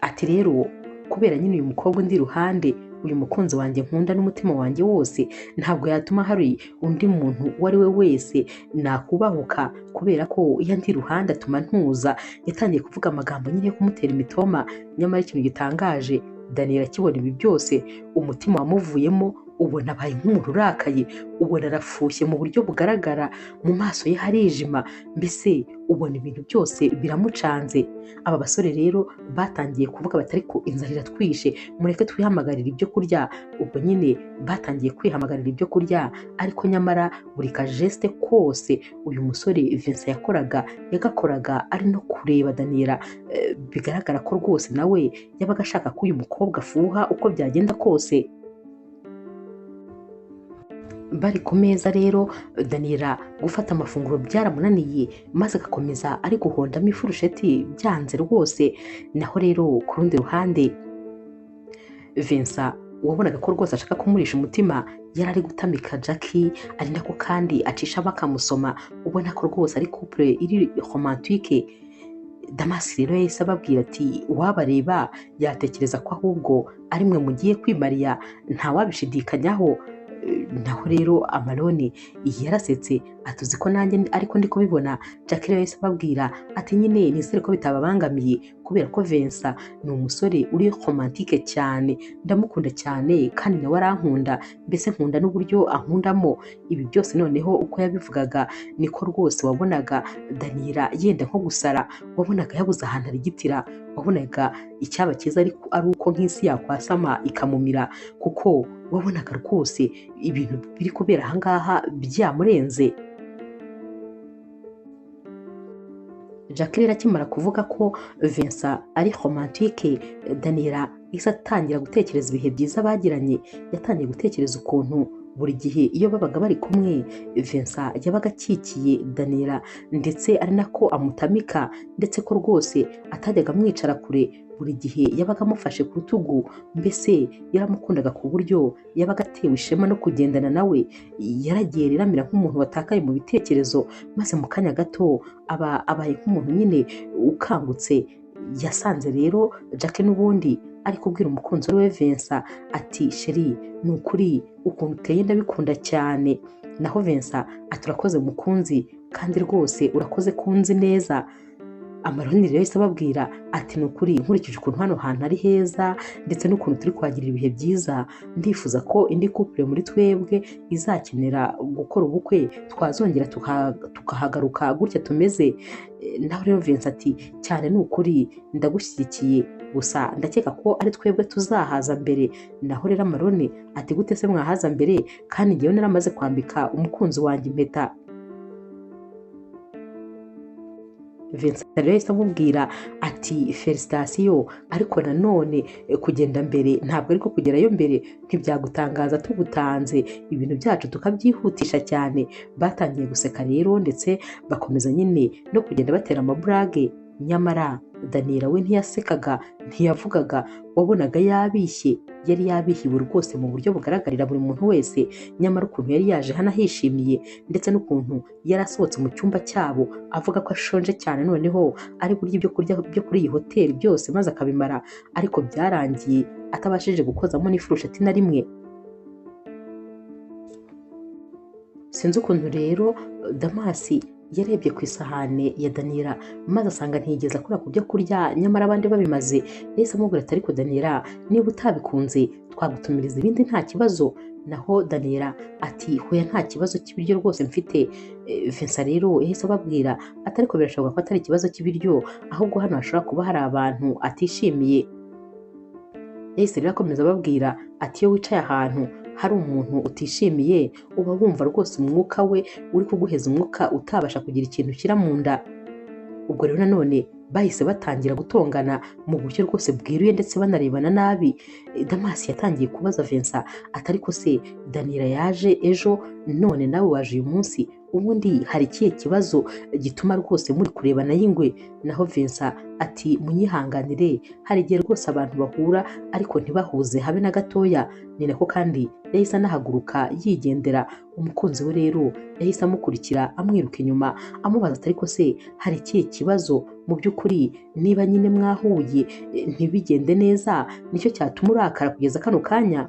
ati rero kubera nyine uyu mukobwa undi iruhande, uyu mukunzi wanjye nkunda n'umutima wanjye wose, ntabwo yatuma hari undi muntu uwo ari we wese nakubahuka, kubera ko iyo andi iruhande atuma ntuza. Yatangiye kuvuga amagambo nyine yo kumutera imitoma. Nyamara ikintu gitangaje, Daniel akibona ibi byose umutima wamuvuyemo, ubona abaye nk'umuntu urakaye, ubona arafushye mu buryo bugaragara, mu maso ye harijima, mbese ubona ibintu byose biramucanze. Aba basore rero batangiye kuvuga bati ariko inzara iratwishe, mureke twihamagarire ibyo kurya. Ubwo nyine batangiye kwihamagarira ibyo kurya, ariko nyamara buri kajeste kose uyu musore Vincent yakoraga, yagakoraga ari no kureba Daniela. Bigaragara ko rwose nawe yabaga ashaka ko uyu mukobwa afuha uko byagenda kose. Bari ku meza rero, Daniela gufata amafunguro byaramunaniye, maze agakomeza ari guhondamo ifurusheti byanze rwose. Naho rero ku rundi ruhande Vincent wabonaga ko rwose ashaka kumurisha umutima, yari ari gutamika Jackie, ari nako kandi acisha bakamusoma, ubona ko rwose ari couple iri romantique. Damas rero yahise ababwira ati uwabareba yatekereza ko ahubwo ari mwe mugiye kwimariya, ntawabishidikanyaho. Naho rero Amarone yarasetse atuzi ko nanjye ariko ndi kubibona. Jackie rero yahise ababwira ati nyine nizere ko bitababangamiye, kubera ko Vincent ni umusore uri romantique cyane, ndamukunda cyane kandi nawe arankunda, mbese nkunda n'uburyo ankundamo. Ibi byose noneho uko yabivugaga niko rwose wabonaga Daniela yenda nko gusara, wabonaga yabuze ahantu arigitira, wabonaga icyaba cyiza ariko ari uko nk'isi yakwasama ikamumira, kuko wabonaga rwose ibintu biri kubera ahangaha byamurenze. Jackie rero akimara kuvuga ko Vincent ari romantique, Daniela yahise atangira gutekereza ibihe byiza bagiranye. Yatangiye gutekereza ukuntu buri gihe iyo babaga bari kumwe Vincent yabaga akikiye Daniela, ndetse ari nako amutamika, ndetse ko rwose atajyaga amwicara kure, buri gihe yabaga amufashe ku rutugu, mbese yaramukundaga ku buryo yabaga atewe ishema no kugendana nawe. Yaragiye rero amera nk'umuntu watakaye mu bitekerezo, maze mu kanya gato aba abaye nk'umuntu nyine ukangutse. Yasanze rero Jackie n'ubundi ari kubwira umukunzi we Vincent ati sheri ni ukuri ukuntu uteye ndabikunda cyane. Naho Vincent ati urakoze mukunzi, kandi rwose urakoze kunzi neza. Amarone rero yahise ababwira ati ni ukuri nkurikije ukuntu hano hantu ari heza ndetse n'ukuntu turi kuhagirira ibihe byiza, ndifuza ko indi couple muri twebwe izakenera gukora ubukwe twazongera tukahagaruka gutya tumeze. Naho rero Vincent ati cyane ni ukuri ndagushyigikiye, gusa ndakeka ko ari twebwe tuzahaza mbere. Naho rero Amarone ati gute se mwahaza mbere kandi njyewe naramaze kwambika umukunzi wanjye impeta. Vincent rero yahise amubwira ati felicitasiyo, ariko nanone kugenda mbere ntabwo ariko kugerayo mbere, ntibyagutangaza tugutanze, ibintu byacu tukabyihutisha cyane. Batangiye guseka rero ndetse bakomeza nyine no kugenda batera amaburage. Nyamara Daniela we ntiyasekaga, ntiyavugaga, wabonaga yabishye, yari yabihiwe rwose mu buryo bugaragarira buri muntu wese. Nyamara ukuntu yari yaje hano ahishimiye, ndetse n'ukuntu yari asohotse mu cyumba cyabo avuga ko ashonje cyane, noneho ari kurya ibyo kurya byo kuri iyi hoteli byose maze akabimara, ariko byarangiye atabashije gukozamo n'ifurusheti na rimwe. Sinzi ukuntu rero Damasi yarebye ku isahane ya Daniela maze asanga ntiyigeze akora ku byo kurya, nyamara abandi babimaze. Yahise amubwira ati ariko Daniela niba utabikunze twagutumiriza ibindi nta kibazo. Naho Daniela ati hoya nta kibazo cy'ibiryo rwose mfite. Vincent rero yahise ababwira ati ariko birashoboka ko atari ikibazo cy'ibiryo, ahubwo hano hashobora kuba hari abantu atishimiye. Yahise rero akomeza ababwira ati iyo wicaye ahantu hari umuntu utishimiye uba wumva rwose umwuka we uri kuguheza umwuka utabasha kugira ikintu ushyira mu nda. Ubwo rero nanone bahise batangira gutongana mu buryo rwose bweruye ndetse banarebana nabi. Damasi yatangiye kubaza Vincent atari ko se Daniela yaje ejo none nawe waje uyu munsi, ubundi hari ikihe kibazo gituma rwose muri kurebana y'ingwe? Naho Vincent ati munyihanganire, hari igihe rwose abantu bahura ariko ntibahuze habe na gatoya. Ni nako kandi yahise anahaguruka yigendera. Umukunzi we rero yahise amukurikira amwiruka inyuma amubaza ati ariko se hari ikihe kibazo mu by'ukuri, niba nyine mwahuye ntibigende neza nicyo cyatuma urakara kugeza kano kanya?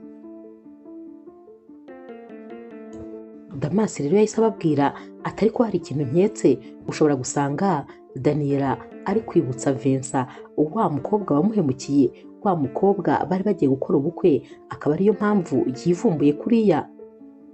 Damasi rero yahise ababwira atari ko hari ikintu nketse, ushobora gusanga Daniela ari kwibutsa Vincent wa mukobwa wamuhemukiye, wa mukobwa bari bagiye gukora ubukwe, akaba ariyo mpamvu yivumbuye kuriya.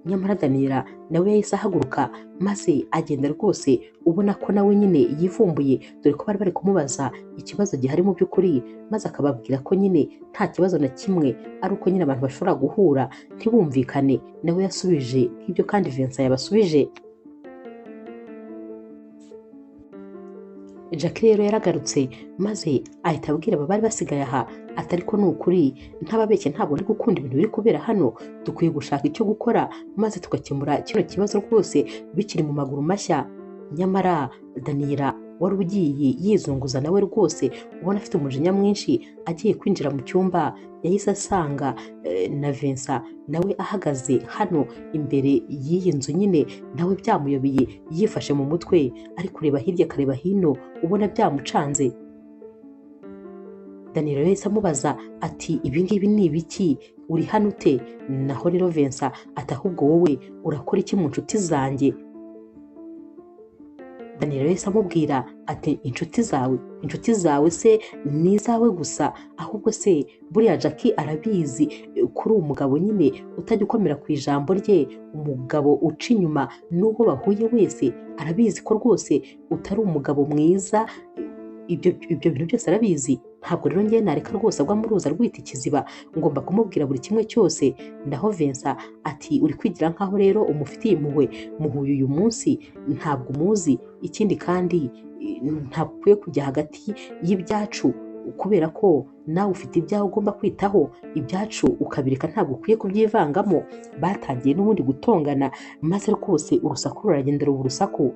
Nyamara Daniela nawe yahise ahaguruka maze agenda rwose ubona ko nawe nyine yivumbuye, dore ko bari bari kumubaza ikibazo gihari mu by'ukuri, maze akababwira ko nyine nta kibazo na kimwe, ari uko nyine abantu bashobora guhura ntibumvikane. Nawe yasubije nk'ibyo kandi Vincent yabasubije. Jackie rero yaragarutse maze ahita abwira aba bari basigaye aha atari ko ni ukuri ntababeshye, ntabwo ndi gukunda ibintu biri kubera hano, dukwiye gushaka icyo gukora maze tugakemura kino kibazo rwose bikiri mu maguru mashya. Nyamara Daniela wari ugiye yizunguza nawe rwose ubona afite umujinya mwinshi, agiye kwinjira mu cyumba yahise asanga na Vincent nawe ahagaze hano imbere y'iyi nzu nyine, nawe byamuyobeye yifashe mu mutwe ari kureba hirya akareba hino ubona byamucanze. Daniel yahise amubaza ati ibi ngibi ni ibiki, uri hano ute? Naho rero Vincent ati ahubwo wowe urakora iki mu nshuti zanjye? Daniel yahise amubwira ati inshuti zawe, inshuti zawe se ni izawe gusa, ahubwo se buriya Jackie arabizi kuri uwo mugabo nyine utajya ukomera ku ijambo rye, umugabo uca inyuma n'uwo bahuye wese arabizi ko rwose utari umugabo mwiza, ibyo bintu byose arabizi. Ntabwo rero ngewe nareka rwose agwa mu ruzi arwita ikiziba, ngomba kumubwira buri kimwe cyose. Naho Vincent ati uri kwigira nkaho rero umufitiye impuhwe, muhuye uyu munsi ntabwo umuzi, ikindi kandi ntabwo ukwiye kujya hagati y'ibyacu kubera ko nawe ufite ibyawe ugomba kwitaho, ibyacu ukabireka ntabwo ukwiye kubyivangamo. Batangiye n'ubundi gutongana maze rwose urusaku ruragenda ruba urusaku.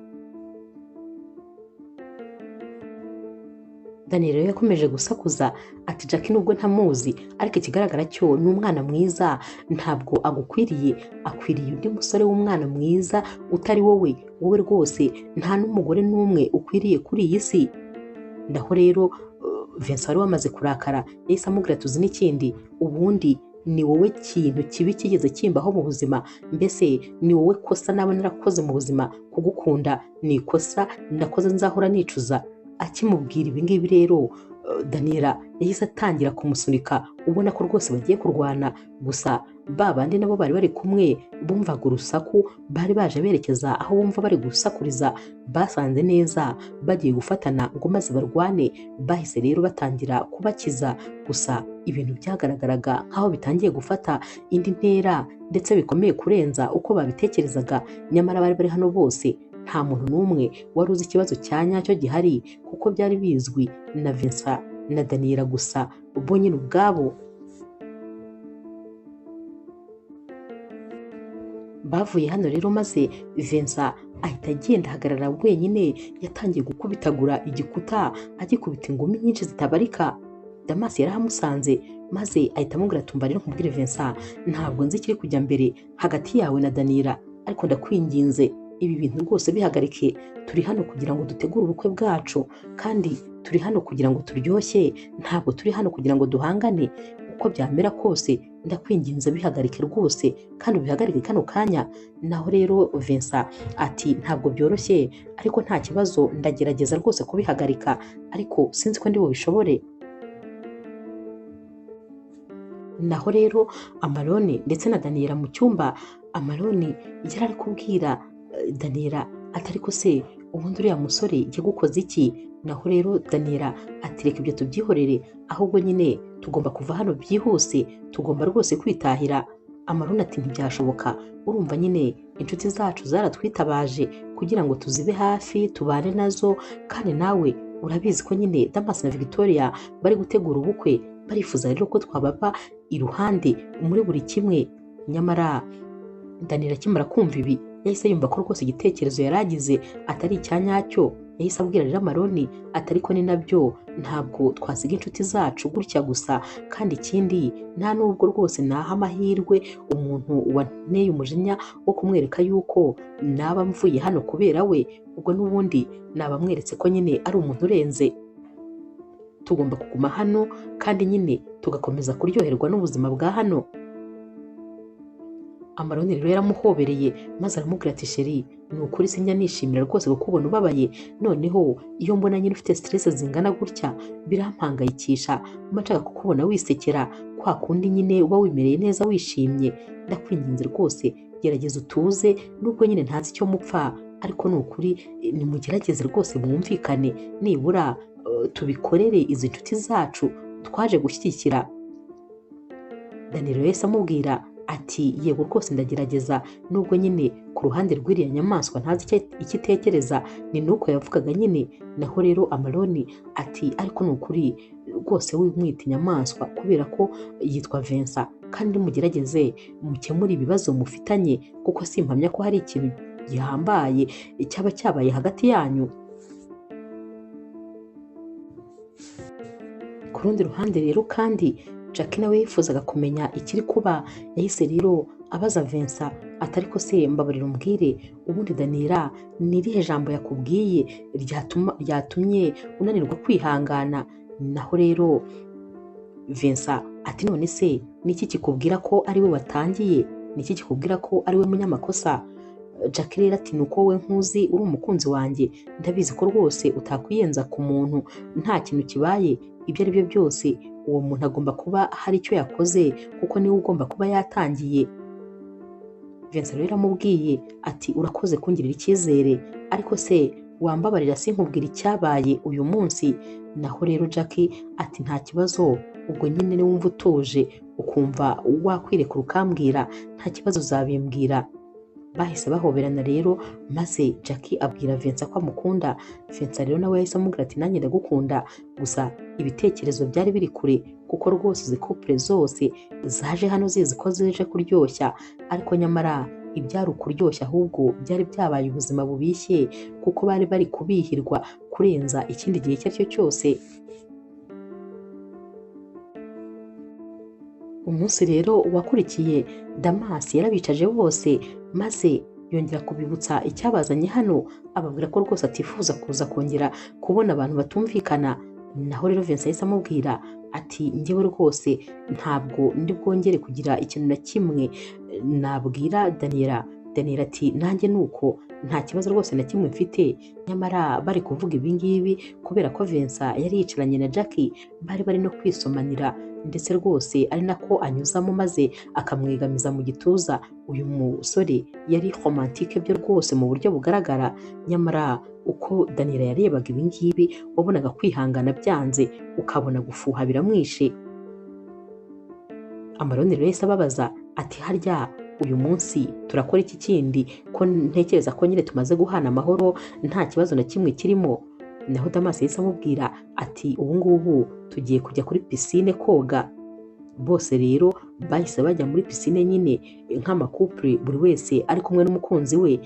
Daniel rero yakomeje gusakuza ati Jackie nubwo ntamuzi ariko ikigaragara cyo ni umwana mwiza, ntabwo agukwiriye, akwiriye undi musore w'umwana mwiza utari wowe, wowe rwose nta n'umugore n'umwe ukwiriye kuri iyi si. Naho rero Vincent wari wamaze kurakara yahise amubwira tuzi n'ikindi, ubundi ni wowe kintu kibi kigeze kimbaho mu buzima, mbese ni wowe kosa naba narakoze mu buzima, kugukunda ni ikosa nakoze nzahora nicuza. Akimubwira ibi ngibi rero Daniela yahise atangira kumusunika ubona ko rwose bagiye kurwana. Gusa ba bandi nabo bari bari kumwe bumvaga urusaku, bari baje berekeza aho bumva bari gusakuriza, basanze neza bagiye gufatana ngo maze barwane. Bahise rero batangira kubakiza, gusa ibintu byagaragaraga nk'aho bitangiye gufata indi ntera ndetse bikomeye kurenza uko babitekerezaga. Nyamara bari bari hano bose nta muntu n'umwe wari uzi ikibazo cya nyacyo gihari, kuko byari bizwi na Vincent na Daniela gusa bo nyine ubwabo. Bavuye hano rero maze Vincent ahita agenda ahagarara wenyine, yatangiye gukubitagura igikuta agikubita ingumi nyinshi zitabarika. Damasi yarahamusanze maze ahita amubwira ati rero nkubwire Vincent, ntabwo nzi ikiri kujya mbere hagati yawe na Daniela, ariko ndakwinginze ibi bintu rwose bihagarike, turi hano kugira ngo dutegure ubukwe bwacu kandi turi hano kugira ngo turyoshye, ntabwo turi hano kugira ngo duhangane. Uko byamera kose ndakwinginze bihagarike rwose kandi ubihagarike kano kanya. Naho rero Vincent ati ntabwo byoroshye ariko nta kibazo ndagerageza rwose kubihagarika, ariko sinzi ko ndi bubishobore. Naho rero Amarone ndetse na Daniela mu cyumba, Amarone yari ari kubwira Daniela atari ko se ubundi uriya musore yagukoze iki? Naho rero Daniela ati reka ibyo tubyihorere, ahubwo nyine tugomba kuva hano byihuse, tugomba rwose kwitahira. Amarone ati ntibyashoboka, urumva nyine inshuti zacu zaratwitabaje kugira ngo tuzibe hafi tubane nazo, kandi nawe urabizi ko nyine Damas na Victoria bari gutegura ubukwe, barifuza rero ko twababa iruhande muri buri kimwe. Nyamara Daniel akimara kumva ibi yahise yumva ko rwose igitekerezo yari agize atari icya nyacyo. Yahise abwira rero Amaroni ati ariko ni nabyo, ntabwo twasiga inshuti zacu gutya gusa, kandi ikindi nta nubwo rwose naha amahirwe umuntu wanteye umujinya wo kumwereka yuko naba mvuye hano kubera we, ubwo n'ubundi naba mweretse ko nyine ari umuntu urenze. Tugomba kuguma hano kandi nyine tugakomeza kuryoherwa n'ubuzima bwa hano. Amaroni rero yaramuhobereye maze aramubwira ati sheri, ni ukuri sinjya nishimira rwose kukubona ubabaye, noneho iyo mbona nyine ufite stress zingana gutya birampangayikisha, mba nshaka kukubona wisekera kwa kundi nyine uba wimereye neza wishimye. Ndakwinginze rwose gerageza utuze, nubwo nyine ntazi icyo mupfa, ariko ni ukuri nimugerageze rwose mwumvikane, nibura tubikorere izi nshuti zacu twaje gushyigikira. Daniel yahise amubwira ati yego rwose ndagerageza, nubwo nyine ku ruhande rw'iriya nyamaswa ntazi icyo itekereza, ni nuko yavugaga nyine. Naho rero Amaroni ati ariko ni ukuri rwose wimwita inyamaswa kubera ko yitwa Vincent, kandi mugerageze mukemure ibibazo mufitanye, kuko simpamya ko hari ikintu gihambaye cyaba cyabaye hagati yanyu. Ku rundi ruhande rero kandi Jackie nawe yifuzaga kumenya ikiri kuba, yahise rero abaza Vincent ati ariko se mbabarira umbwire, ubundi Daniela ni irihe jambo yakubwiye ryatumye unanirwa kwihangana? Naho rero Vincent ati none se niki kikubwira ko ari we watangiye? Niki kikubwira ko ari we munyamakosa? Jackie rero ati nuko wowe nkuzi uri umukunzi wanjye, ndabizi ko rwose utakwiyenza ku muntu nta kintu kibaye, ibyo ari byo byose uwo muntu agomba kuba hari icyo yakoze kuko niwe ugomba kuba yatangiye. Vincent rero amubwiye ati urakoze kungirira icyizere, ariko se wambabarira sinkubwira icyabaye uyu munsi? Naho rero Jackie ati nta kibazo, ubwo nyine niwumva utuje ukumva wakwirekura ukambwira, nta kibazo uzabimbwira. Bahise bahoberana rero, maze Jackie abwira Vincent ko amukunda. Vincent rero nawe yahise amubwira ati nanjye ndagukunda, gusa ibitekerezo byari biri kure kuko rwose izi couple zose zaje hano zizi ko zije kuryoshya, ariko nyamara ibyari ukuryoshya ahubwo byari byabaye ubuzima bubishye, kuko bari bari kubihirwa kurenza ikindi gihe icyo ari cyo cyose. Umunsi rero wakurikiye Damas yarabicaje bose, maze yongera kubibutsa icyabazanye hano, ababwira ko rwose atifuza kuza kongera kubona abantu batumvikana. Naho rero Vincent yahise amubwira ati njyewe rwose ntabwo ndi bwongere kugira ikintu na kimwe nabwira Daniela. Daniela ati nanjye nuko nta kibazo rwose na kimwe mfite. Nyamara bari kuvuga ibi ngibi kubera ko Vincent yari yicaranye na Jackie, bari bari no kwisomanira, ndetse rwose ari nako anyuzamo maze akamwegamiza mu gituza. Uyu musore yari romantique byo rwose mu buryo bugaragara, nyamara uko Daniela yarebaga ibi ngibi wabonaga kwihangana byanze, ukabona gufuha biramwishe. Amaroni rero yahise ababaza ati harya uyu munsi turakora iki kindi ko ntekereza ko nyine tumaze guhana amahoro nta kibazo na kimwe kirimo? Naho Damas yahise amubwira ati ubu ngubu tugiye kujya kuri pisine koga. Bose rero bahise bajya muri pisine nyine nk'amakupure, buri wese ari kumwe n'umukunzi we.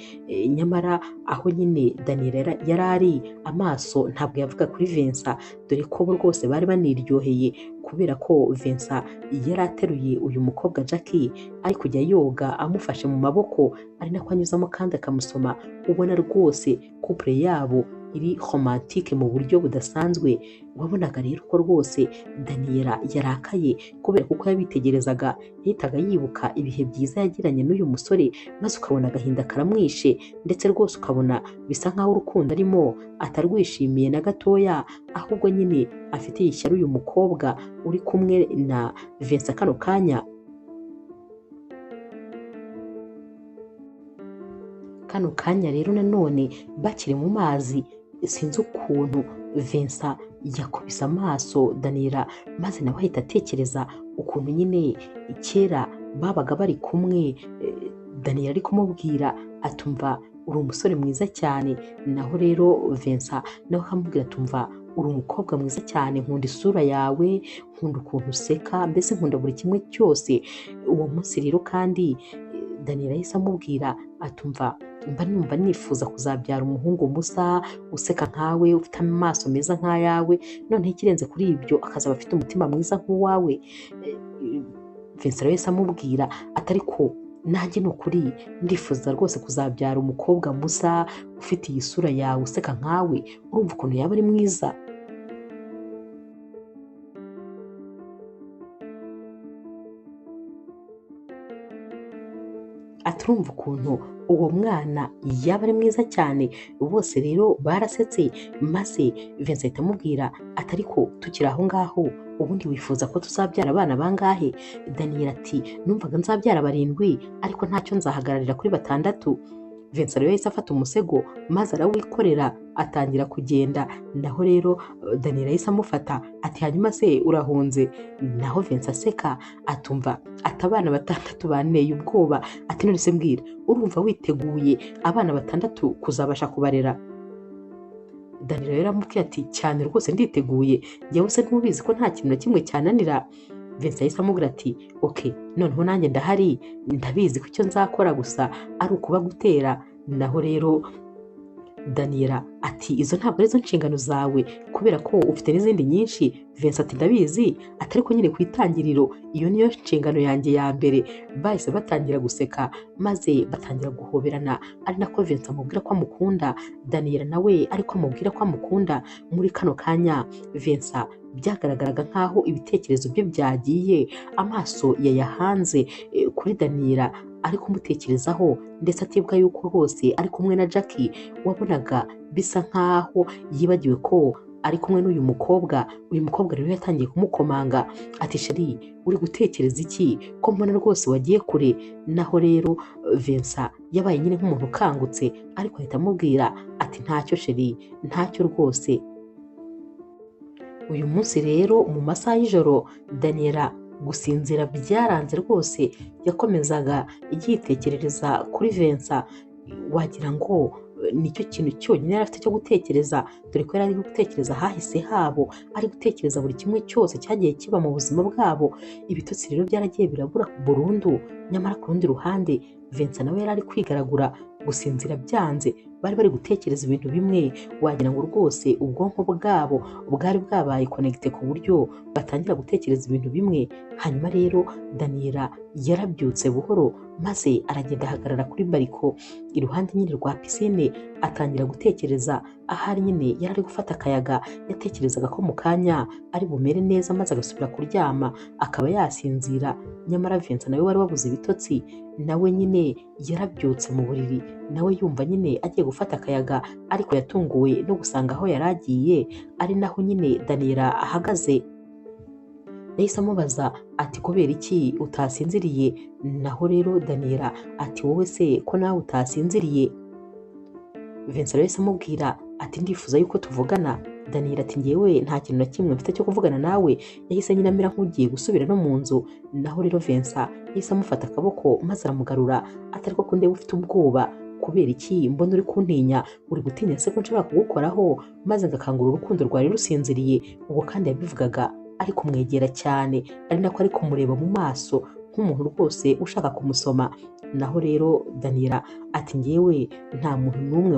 Nyamara aho nyine Daniel yari ari amaso ntabwo yavuga kuri Vincent, dore ko bo rwose bari baniryoheye kubera ko Vincent yari ateruye uyu mukobwa Jackie ari kujya yoga amufashe mu maboko, ari nako anyuzamo kandi akamusoma, ubona rwose couple yabo iri romantique mu buryo budasanzwe. Wabonaga rero ko rwose Daniela yarakaye kubera kuko yabitegerezaga, yahitaga yibuka ibihe byiza yagiranye n'uyu musore, maze ukabona agahinda karamwishe, ndetse rwose ukabona bisa nkaho urukundo arimo atarwishimiye na gatoya, ahubwo nyine afite ishyari uyu mukobwa uri kumwe na Vincent kano kanya. Kano kanya rero nanone bakiri mu mazi, sinzi ukuntu Vincent yakubise amaso Daniela, maze nawe ahita atekereza ukuntu nyine kera babaga bari kumwe. Daniel ari kumubwira atumva uri umusore mwiza cyane, naho rero Vincent nawe akamubwira atumva uri umukobwa mwiza cyane, nkunda isura yawe, nkunda ukuntu useka, mbese nkunda buri kimwe cyose. Uwo munsi rero kandi Daniel yahise amubwira atumva mba numva nifuza kuzabyara umuhungu musa useka nkawe, ufite amaso meza nk'ayawe, noneho ikirenze kuri ibyo akazaba afite umutima mwiza nk'uwawe. Vincent yahise amubwira atari ko nanjye ni ukuri ndifuza rwose kuzabyara umukobwa musa ufite iyi sura yawe useka nkawe, urumva ukuntu yaba ari mwiza. Aturumva ukuntu uwo mwana yaba ari mwiza cyane. Bose rero barasetse, maze Vincent ahita amubwira atari ko tukiri aho ngaho ubundi wifuza ko tuzabyara abana bangahe? Daniel ati numvaga nzabyara 7 ariko ntacyo nzahagararira kuri 6. Vincent rero yahise afata umusego maze arawikorera atangira kugenda, naho rero Daniel yahise amufata ati hanyuma se urahunze? Naho Vincent aseka atumva ati abana 6 banteye ubwoba, ati none se mbwira urumva witeguye abana 6 kuzabasha kubarera? Daniel rero aramubwira ati cyane rwose nditeguye, njyewe se ntubizi ko nta kintu na kimwe cyananira. Vincent yahise amubwira ati okay noneho nanjye ndahari, ndabizi ko icyo nzakora gusa ari ukuba gutera. Naho rero Daniela ati izo ntabwo arizo nshingano zawe kubera ko ufite n'izindi nyinshi. Vincent ati ndabizi, atari ko nyine ku itangiriro iyo niyo nshingano yanjye ya mbere. Bahise batangira guseka maze batangira guhoberana, ari nako Vincent amubwira ko amukunda, Daniela nawe ariko amubwira ko amukunda. Muri kano kanya Vincent byagaragaraga nkaho ibitekerezo bye byagiye, amaso yayahanze kuri Daniela ari kumutekerezaho, ndetse atibwa yuko rwose ari kumwe na Jackie. Wabonaga bisa nkaho yibagiwe ko ari kumwe n'uyu mukobwa. Uyu mukobwa rero yatangiye kumukomanga ati sheri uri gutekereza iki ko mbona rwose wagiye kure? Naho rero Vincent yabaye nyine nk'umuntu ukangutse, ariko ahita amubwira ati ntacyo sheri, ntacyo rwose. Uyu munsi rero mu masaha y'ijoro Daniela gusinzira byaranze rwose, yakomezaga yitekerereza kuri Vincent, wagira ngo nicyo kintu cyonyine yari afite cyo gutekereza, dore ko yari ari gutekereza hahise habo, ari gutekereza buri kimwe cyose cyagiye kiba mu buzima bwabo. Ibitotsi rero byaragiye birabura burundu. Nyamara ku rundi ruhande Vincent nawe yari ari kwigaragura, gusinzira byanze, bari bari gutekereza ibintu bimwe, wagira ngo rwose ubwonko bwabo bwari bwabaye connecté ku buryo batangira gutekereza ibintu bimwe. Hanyuma rero Daniela yarabyutse buhoro maze aragenda ahagarara kuri bariko iruhande nyine rwa piscine, atangira gutekereza ahari nyine yari ari gufata akayaga. Yatekerezaga ko mu kanya ari bumere neza maze agasubira kuryama akaba yasinzira. Nyamara Vincent nawe wari wabuze ibitotsi, nawe nyine yarabyutse mu buriri, nawe yumva nyine agiye gufata akayaga, ariko yatunguwe no gusanga aho yari agiye ari naho nyine Daniela ahagaze. Yahise amubaza ati kubera iki utasinziriye? Naho rero Daniela ati wowe se ko nawe utasinziriye? Vincent yahise amubwira ati ndifuza yuko tuvugana. Daniela ati ngewe nta kintu na kimwe mfite cyo kuvugana nawe. Yahise nyine amera nk'ugiye gusubira no mu nzu. Naho rero Vincent yahise amufata akaboko maze aramugarura, atari ko ndeba ufite ubwoba, kubera iki mbona uri kuntinya? Uri gutinya se ko nshobora kugukoraho maze ngakangura urukundo rwari rusinziriye? Ubwo kandi yabivugaga ari kumwegera cyane, ari nako ari kumureba mu maso nk'umuntu rwose ushaka kumusoma. Naho rero Daniela ati ngewe nta muntu n'umwe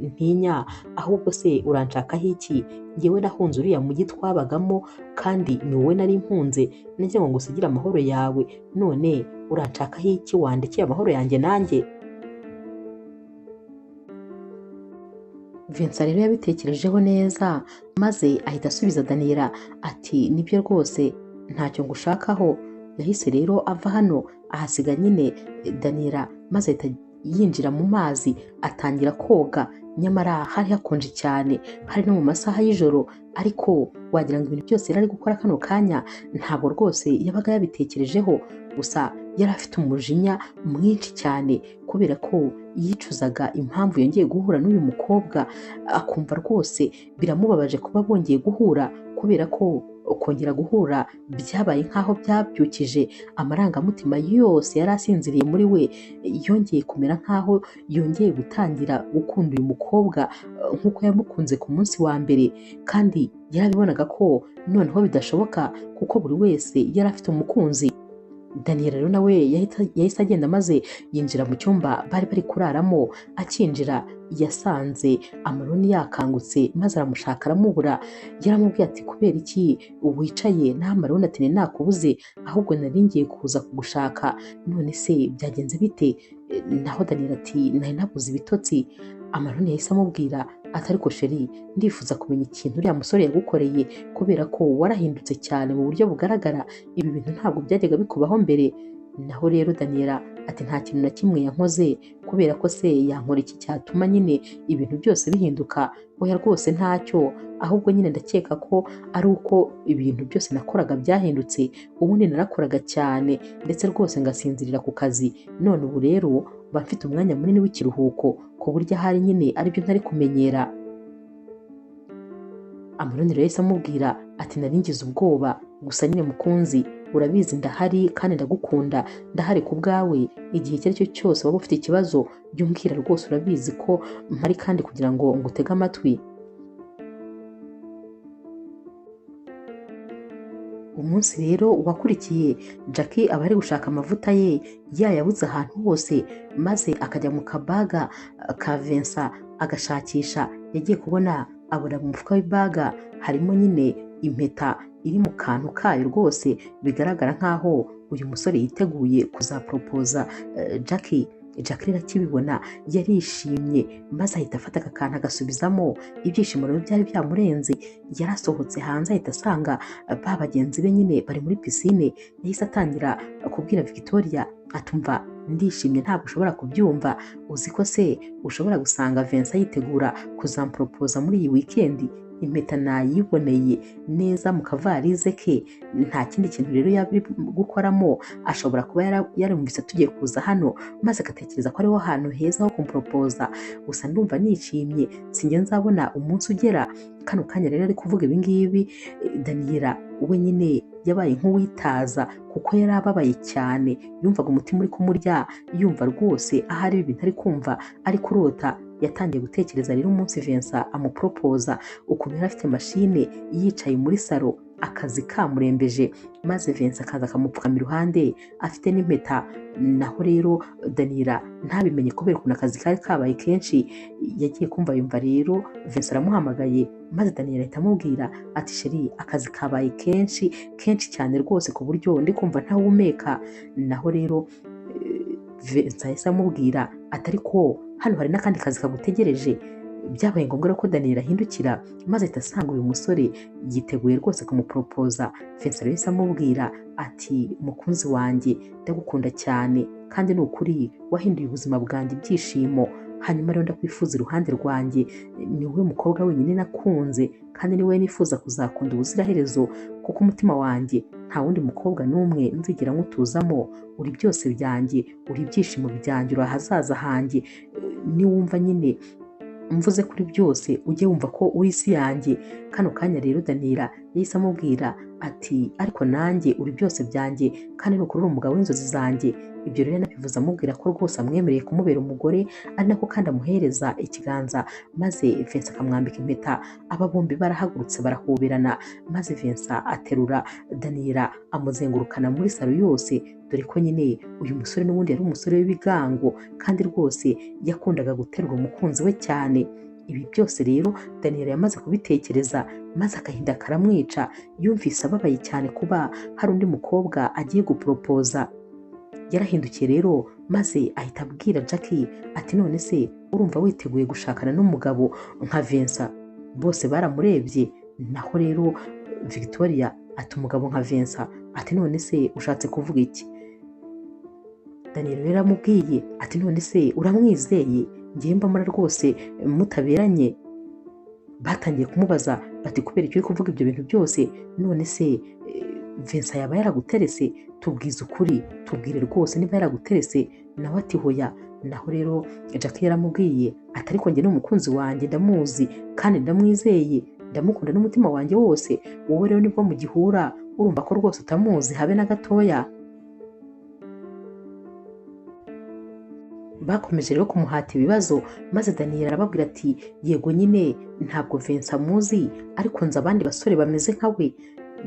ntinya, ahubwo se uranshakaho iki? Ngewe nahunze uriya mujyi twabagamo kandi ni wowe nari mpunze, nagira ngo ngusigire amahoro yawe, none uranshakaho iki wandekeye amahoro yanjye nanjye? Vincent rero yabitekerejeho neza maze ahita asubiza Daniela ati nibyo rwose ntacyo ngushakaho. Yahise rero ava hano ahasiga nyine Daniela, maze ahita yinjira mu mazi atangira koga. Nyamara hari hakonje cyane, hari no mu masaha y'ijoro, ariko wagira ngo ibintu byose yari ari gukora kano kanya ntabwo rwose yabaga yabitekerejeho. Gusa yari afite umujinya mwinshi cyane kubera ko yicuzaga impamvu yongeye guhura n'uyu mukobwa, akumva rwose biramubabaje kuba bongeye guhura, kubera ko Kongera guhura byabaye nk'aho byabyukije amarangamutima yose yari asinziriye muri we. Yongeye kumera nk'aho yongeye gutangira gukunda uyu mukobwa nk'uko yamukunze ku munsi wa mbere, kandi yarabibonaga ko noneho bidashoboka kuko buri wese yari afite umukunzi. Daniel rero nawe yahise agenda maze yinjira mu cyumba bari bari kuraramo. Akinjira yasanze Amaroni yakangutse maze aramushaka aramubura. Yaramubwiye ati kubera iki wicaye? Naho Amaroni ati nakubuze, ahubwo nari ngiye kuza kugushaka, none se byagenze bite? Naho Daniel ati nari nabuze ibitotsi. Amaroni yahise amubwira ati ariko sheri, ndifuza kumenya ikintu uriya musore yagukoreye, kubera ko warahindutse cyane mu buryo bugaragara, ibi bintu ntabwo byajyaga bikubaho mbere. Naho rero Daniela ati nta kintu na kimwe yankoze, kubera ko se yankora iki cyatuma nyine ibintu byose bihinduka? Oya rwose ntacyo, ahubwo nyine ndakeka ko ari uko ibintu byose nakoraga byahindutse. Ubundi narakoraga cyane ndetse rwose ngasinzirira ku kazi, none ubu rero mba mfite umwanya munini w'ikiruhuko ku buryo ahari nyine aribyo ntari kumenyera. Amaroni rero yahise amubwira ati nari ngize ubwoba, gusa nyine mukunzi urabizi ndahari kandi ndagukunda, ndahari ku bwawe, igihe icyo ari cyo cyose waba ufite ikibazo jya umbwira rwose, urabizi ko mpari kandi kugira ngo ngutege amatwi. Umunsi rero wakurikiye Jackie aba ari gushaka amavuta ye yayabuze ahantu hose, maze akajya mu kabaga ka Vincent agashakisha. Yagiye kubona abona mu mufuka w'ibaga harimo nyine impeta iri mu kantu kayo rwose, bigaragara nkaho uyu musore yiteguye kuzaporopoza Jackie. Jackie rero akibibona yarishimye maze ahita afata aka kantu agasubizamo. Ibyishimo rero byari byamurenze, yarasohotse hanze ahita asanga ba bagenzi be nyine bari muri pisine. Yahise atangira kubwira Victoria atumva ndishimye ntabwo ushobora kubyumva, uzi ko se ushobora gusanga Vincent yitegura kuzamporopoza muri iyi weekend, impeta nayiboneye neza mu kavarize ke, nta kindi kintu rero yaba ari gukoramo, ashobora kuba yarumvise tugiye kuza hano maze agatekereza ko ariho hantu heza ho kumporopoza, gusa ndumva nishimye sinjye nzabona umunsi ugera. Kano kanya rero ari kuvuga ibi ngibi, Daniela we nyine yabaye nk'uwitaza kuko yari ababaye cyane, yumvaga umutima uri kumurya, yumva rwose ahari ibintu ari kumva ari kurota. Yatangiye gutekereza rero umunsi Vincent amuporopoza, ukuntu yari afite mashine yicaye muri salo akazi kamurembeje, maze Vincent akaza akamupfukama iruhande afite n'impeta. Naho rero Daniela ntabimenye kubera ukuntu akazi kari kabaye kenshi. Yagiye kumva yumva rero Vincent aramuhamagaye, maze Daniela ahita amubwira ati sheri akazi kabaye kenshi kenshi cyane rwose ku buryo ndi kumva ntawumeka. Naho rero Vincent yahise amubwira ati ariko hano hari n'akandi kazi kagutegereje. Byabaye ngombwa ko Daniel ahindukira maze ahita asanga uyu musore yiteguye rwose kumuporopoza. Vincent yahise amubwira ati mukunzi wanjye ndagukunda cyane kandi ni ukuri wahinduye ubuzima bwanjye ibyishimo, hanyuma rero ndakwifuza iruhande rwanjye, ni wowe mukobwa wenyine nakunze kandi ni wowe nifuza kuzakunda ubuziraherezo, kuko umutima wanjye nta wundi mukobwa n'umwe nzigera nkutuzamo, uri byose byanjye, uri ibyishimo byanjye, uri ahazaza hanjye, niwumva nyine mvuze kuri byose ujye wumva ko uri isi yanjye. Kano kanya rero Daniela yahise amubwira ati ariko nanjye uri byose byanjye kandi nukuri uri umugabo w'inzozi zanjye. Ibyo rero yanabivuze amubwira ko rwose amwemereye kumubera umugore, ari nako kandi amuhereza ikiganza maze Vincent akamwambika impeta. Aba bombi barahagurutse barahoberana, maze Vincent aterura Daniela amuzengurukana muri salo yose, dore ko nyine uyu musore n'ubundi yari umusore w'ibigango kandi rwose yakundaga guterura umukunzi we cyane. Ibi byose rero Daniela yamaze kubitekereza maze agahinda karamwica, yumvise ababaye cyane kuba hari undi mukobwa agiye guporopoza. Yarahindukiye rero maze ahita abwira Jackie ati none se urumva witeguye gushakana n'umugabo nka Vincent? Bose baramurebye. Naho rero Victoria ati umugabo nka Vincent? Ati none se ushatse kuvuga iki? Daniel rero aramubwiye ati none se uramwizeye? Ngiye mbamara rwose mutaberanye. Batangiye kumubaza bati kubera icyo uri kuvuga ibyo bintu byose, none se Vincent yaba yaraguterese? Tubwize ukuri, tubwire rwose niba yaraguterese. Nawe ati hoya. Naho rero Jackie yaramubwiye ati ariko njye n'umukunzi wanjye ndamuzi kandi ndamwizeye, Ndamukunda n'umutima wanjye wose. Wowe rero nibwo mugihura, urumva ko rwose utamuzi habe na gatoya. Bakomeje rero kumuhata ibibazo, maze Daniel arababwira ati yego nyine ntabwo Vincent amuzi, ariko nzi abandi basore bameze nka we.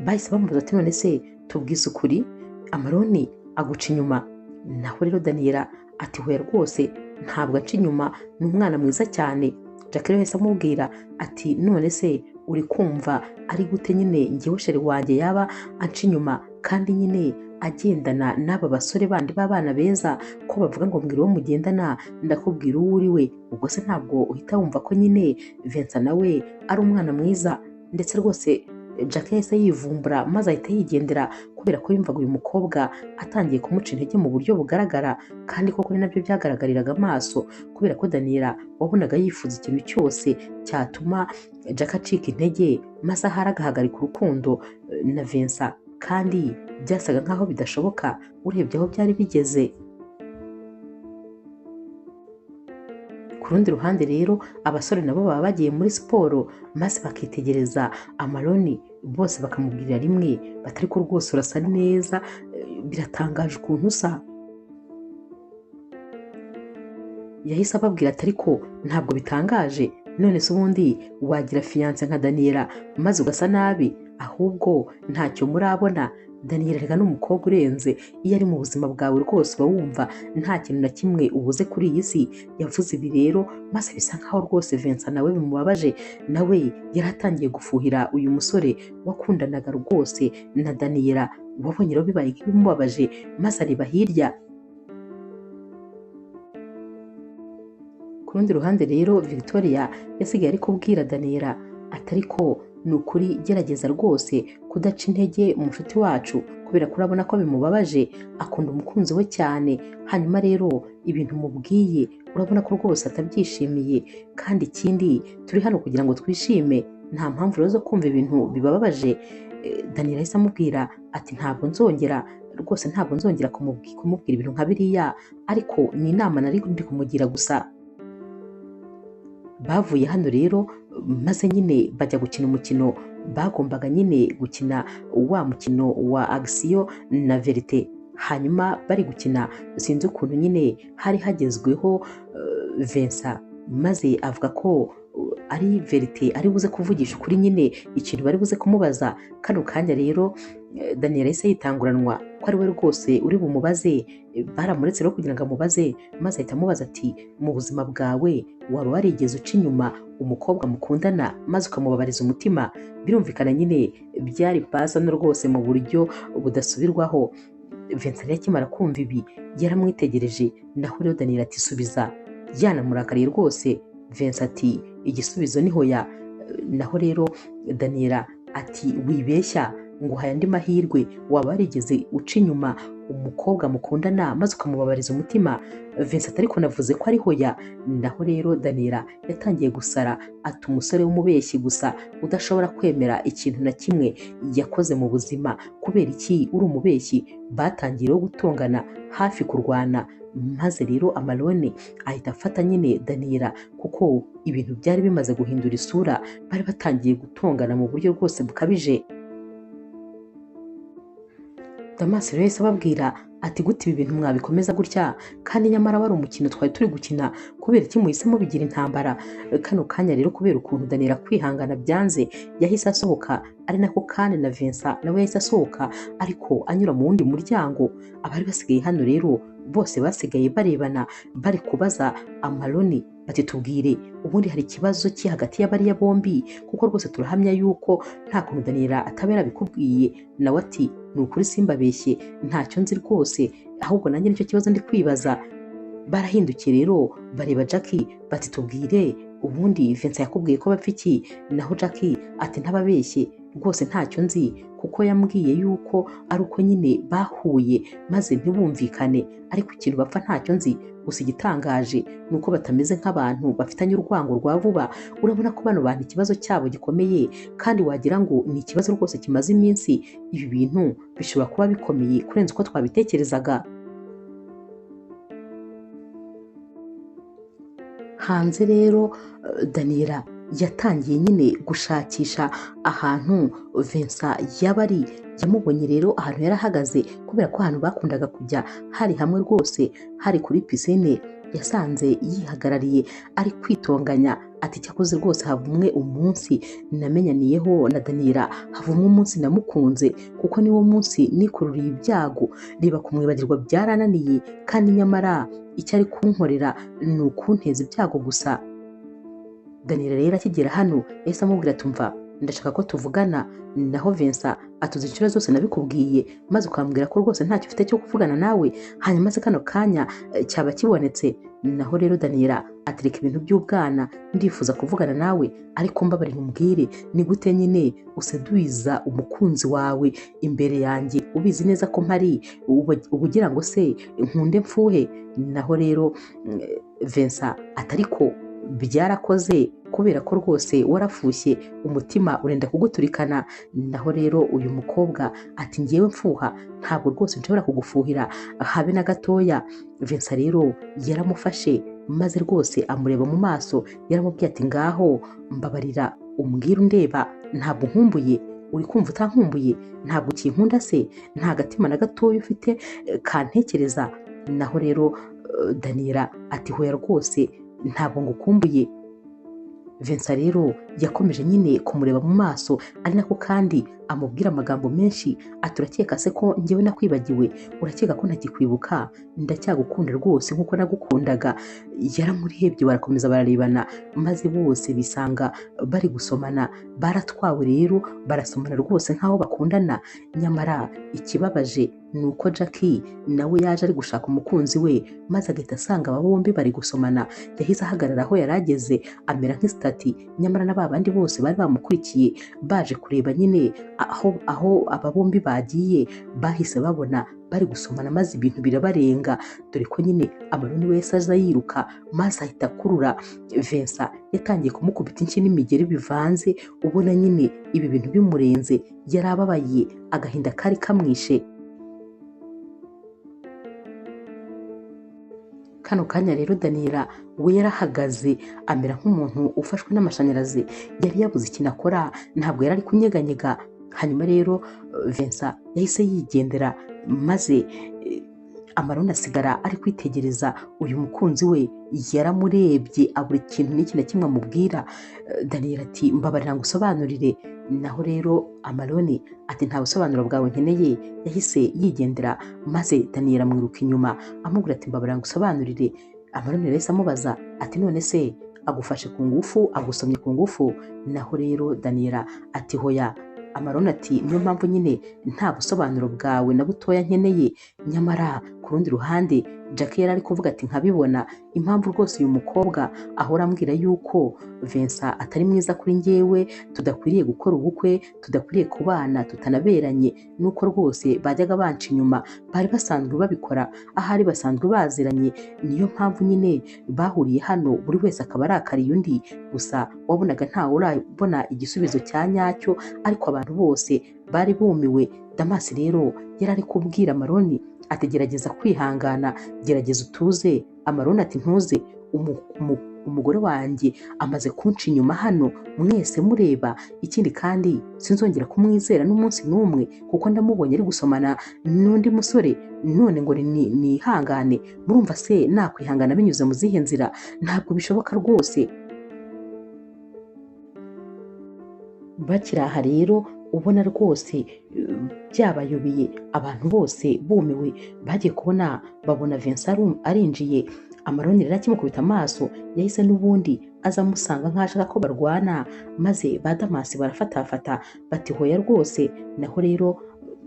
Bahise bamubaza ati none se tubwize ukuri, Amaroni aguca inyuma? Naho rero Daniel ati hoya rwose ntabwo aca inyuma, ni umwana mwiza cyane. Jack rero yahise amubwira ati none se uri kumva ari gute nyine njyewe sheri wanjye yaba anca inyuma, kandi nyine agendana n'aba basore bandi b'abana beza, ko bavuga ngo mbwira uwo mugendana ndakubwira uwo uri we. Ubwo se ntabwo uhita wumva ko nyine Vincent nawe ari umwana mwiza? Ndetse rwose Jack yahise yivumbura maze ahita yigendera, kubera ko yumvaga uyu mukobwa atangiye kumuca intege mu buryo bugaragara, kandi koko ni nabyo byagaragariraga amaso, kubera ko Daniela wabonaga yifuza ikintu cyose cyatuma Jack acika intege maze ahari agahagarika urukundo na Vincent, kandi byasaga nkaho bidashoboka urebye aho byari bigeze. Ku rundi ruhande rero abasore nabo baba bagiye muri siporo, maze bakitegereza Amaroni, bose bakamubwirira rimwe batari ko rwose urasa neza, biratangaje ukuntu usa. Yahise ababwira ati ariko ntabwo bitangaje, none se ubundi wagira fiyanse nka Daniela maze ugasa nabi? Ahubwo ntacyo murabona. Daniela rega ni umukobwa urenze, iyo ari mu buzima bwawe rwose uba wumva nta kintu na kimwe ubuze kuri iyi si. Yavuze ibi rero maze bisa nkaho rwose Vincent nawe bimubabaje, nawe yari atangiye gufuhira uyu musore wakundanaga rwose na Daniela. Wabonye rero bibaye nk'ibimubabaje, maze areba hirya. Ku rundi ruhande rero Victoria yasigaye ari kubwira Daniela atari ko ni ukuri gerageza rwose kudaca intege umushuti wacu, kubera ko urabona ko bimubabaje, akunda umukunzi we cyane. Hanyuma rero ibintu mubwiye urabona ko rwose atabyishimiye, kandi ikindi turi hano kugira ngo twishime, nta mpamvu rero zo kumva ibintu bibabaje. Daniel yahise amubwira ati ntabwo nzongera rwose, ntabwo nzongera kumubwira ibintu nka biriya, ariko ni inama nari ndi kumugira gusa. Bavuye hano rero maze nyine bajya gukina umukino bagombaga nyine gukina, wa mukino wa Axiyo na Verite. Hanyuma bari gukina sinzi ukuntu nyine hari hagezweho Vincent, maze avuga ko ari Verite ari buze kuvugisha ukuri nyine ikintu bari buze kumubaza. Kano kanya rero Daniel yahise yitanguranwa ko ari we rwose uri bumubaze. Baramuretse rero kugira ngo amubaze, maze ahita amubaza ati mu buzima bwawe waba warigeze uca inyuma umukobwa mukundana maze ukamubabariza umutima? Birumvikana nyine byari pasano rwose mu buryo budasubirwaho. Vincent akimara kumva ibi yaramwitegereje, naho rero Daniel ati subiza, yanamurakariye rwose. Vincent ati igisubizo ni hoya. Naho rero Daniel ati wibeshya, nguhaye andi mahirwe, waba warigeze uca inyuma umukobwa mukundana maze ukamubabariza umutima? Vincent ariko navuze ko ari hoya. Naho rero Daniela yatangiye gusara ati umusore w'umubeshyi gusa udashobora kwemera ikintu na kimwe yakoze mu buzima, kubera iki uri umubeshyi? Batangiye rero gutongana hafi kurwana, maze rero Amarone ahita afata nyine Daniela, kuko ibintu byari bimaze guhindura isura, bari batangiye gutongana mu buryo rwose bukabije. Damas rero yahise ababwira ati gute ibi bintu mwabikomeza gutya, kandi nyamara wari umukino twari turi gukina, kubera iki muhisemo bigira intambara? Kano kanya rero kubera ukuntu Daniela kwihangana byanze yahise asohoka, ari nako kandi na Vincent nawe yahise asohoka, ariko anyura mu wundi muryango. Abari basigaye hano rero bose basigaye barebana bari kubaza Amaroni bati tubwire ubundi hari ikibazo ki hagati y'abariya bombi, kuko rwose turahamya yuko nta kuntu Daniela ataba yarabikubwiye. Nawe ati ni ukuri simbabeshye ntacyo nzi rwose, ahubwo nanjye nicyo kibazo ndi kwibaza. Barahindukiye rero bareba Jackie bati tubwire ubundi Vincent yakubwiye ko bapfa iki? Naho Jackie ati ntababeshye rwose ntacyo nzi, kuko yambwiye yuko ari uko nyine bahuye maze ntibumvikane, ariko ikintu bapfa ntacyo nzi. Gusa igitangaje ni uko batameze nk'abantu bafitanye urwango rwa vuba. Urabona ko bano bantu ikibazo cyabo gikomeye, kandi wagira ngo ni ikibazo rwose kimaze iminsi. Ibi bintu bishobora kuba bikomeye kurenza uko twabitekerezaga. Hanze rero Daniela Yatangiye nyine gushakisha ahantu Vincent yaba ari. Yamubonye rero ahantu yarahagaze, kubera ko ahantu bakundaga kujya hari hamwe rwose, hari kuri piscine. Yasanze yihagarariye ari kwitonganya ati cyakoze rwose havumwe umunsi namenyaniyeho na Daniela, havumwe umunsi namukunze, kuko niwo munsi nikururiye ibyago. Reba kumwibagirwa byarananiye, kandi nyamara icyo ari kunkorera ni ukunteza ibyago gusa. Daniela rero akigera hano yahise amubwira ati umva ndashaka ko tuvugana. Naho Vincent atuze inshuro zose nabikubwiye, maze ukambwira ko rwose ntacyo ufite cyo kuvugana nawe, hanyuma se kano kanya cyaba kibonetse. Naho rero Daniela atereka ibintu by'ubwana, ndifuza kuvugana nawe ariko mbabarira umbwire ni gute nyine useduiza umukunzi wawe imbere yanjye ubizi neza ko mpari, ubugira ngo se nkunde mfuhe. Naho rero Vincent atariko byarakoze kubera ko rwose warafushye umutima urenda kuguturikana. Naho rero uyu mukobwa ati ngewe mfuha ntabwo rwose nshobora kugufuhira habe na gatoya. Vincent rero yaramufashe maze rwose amureba mu maso, yaramubwiye ati ngaho mbabarira umbwire undeba, ntabwo nkumbuye, uri kumva utankumbuye, ntabwo ukinkunda se, nta gatima na gatoya ufite kantekereza. Naho rero Daniela ati hoya rwose ntabwo ngukumbuye. Vincent rero yakomeje nyine kumureba mu maso, ari nako kandi amubwira amagambo menshi ati urakeka se ko njyewe nakwibagiwe, urakeka ko ntakikwibuka, ndacyagukunda rwose nkuko nagukundaga. Yaramurebye barakomeza bararebana, maze bose bisanga bari gusomana. Baratwawe rero barasomana rwose nkaho bakundana. Nyamara ikibabaje ni uko Jackie nawe yaje ari gushaka umukunzi we, maze agahita asanga aba bombi bari gusomana. Yahise ahagarara aho yari ageze amera nk'isitati, nyamara na ba bandi bose bari bamukurikiye baje kureba nyine aho aba bombi bagiye, bahise babona bari gusomana maze ibintu birabarenga. Dore ko nyine Amaroni wese aza yiruka maze ahita akurura Vincent, yatangiye kumukubita inshyi n'imigeri bivanze, ubona nyine ibi bintu bimurenze, yarababaye agahinda kari kamwishe. Kano kanya rero Daniela we yarahagaze amera nk'umuntu ufashwe n'amashanyarazi, yari yabuze ikintu akora, ntabwo yari ari kunyeganyega. Hanyuma rero Vincent yahise yigendera, maze Amaroni asigara ari kwitegereza uyu mukunzi we. Yaramurebye abura ikintu n'iki na kimwe amubwira. Daniela ati mbabarira ngusobanurire. Naho rero Amaroni ati nta busobanuro bwawe nkeneye. Yahise yigendera maze Daniela amwiruka inyuma amubwira ati mbabarira ngusobanurire. Amaroni yahise amubaza ati none se agufashe ku ngufu, agusomye ku ngufu? Naho rero Daniela ati hoya. Amaroni ati niyo mpamvu nyine nta busobanuro bwawe na butoya nkeneye. Nyamara ku rundi ruhande Jackie yari ari kuvuga ati nkabibona impamvu rwose uyu mukobwa ahora ambwira yuko Vincent atari mwiza kuri njyewe, tudakwiriye gukora ubukwe, tudakwiriye kubana, tutanaberanye, nuko rwose bajyaga banca inyuma, bari basanzwe babikora, ahari basanzwe baziranye, niyo mpamvu nyine bahuriye hano, buri wese akaba arakariye undi. Gusa wabonaga ntawe urabona igisubizo cya nyacyo, ariko abantu bose bari bumiwe. Damas rero yari ari kubwira Amaroni ati gerageza kwihangana, gerageza utuze. Amaroni ati ntuze, umugore wanjye amaze kunca inyuma hano mwese mureba, ikindi kandi sinzongera kumwizera n'umunsi n'umwe, kuko ndamubonye ari gusomana n'undi musore, none ngo nihangane. Murumva se nakwihangana binyuze mu zihe nzira? Ntabwo bishoboka rwose. Bakiri aha rero ubona rwose byabayobeye, abantu bose bumiwe. Bagiye kubona babona Vincent arinjiye. Amaroni rero akimukubita amaso yahise n'ubundi aza amusanga nk'aho ashaka ko barwana, maze ba Damasi barafatafata bati hoya rwose. Naho rero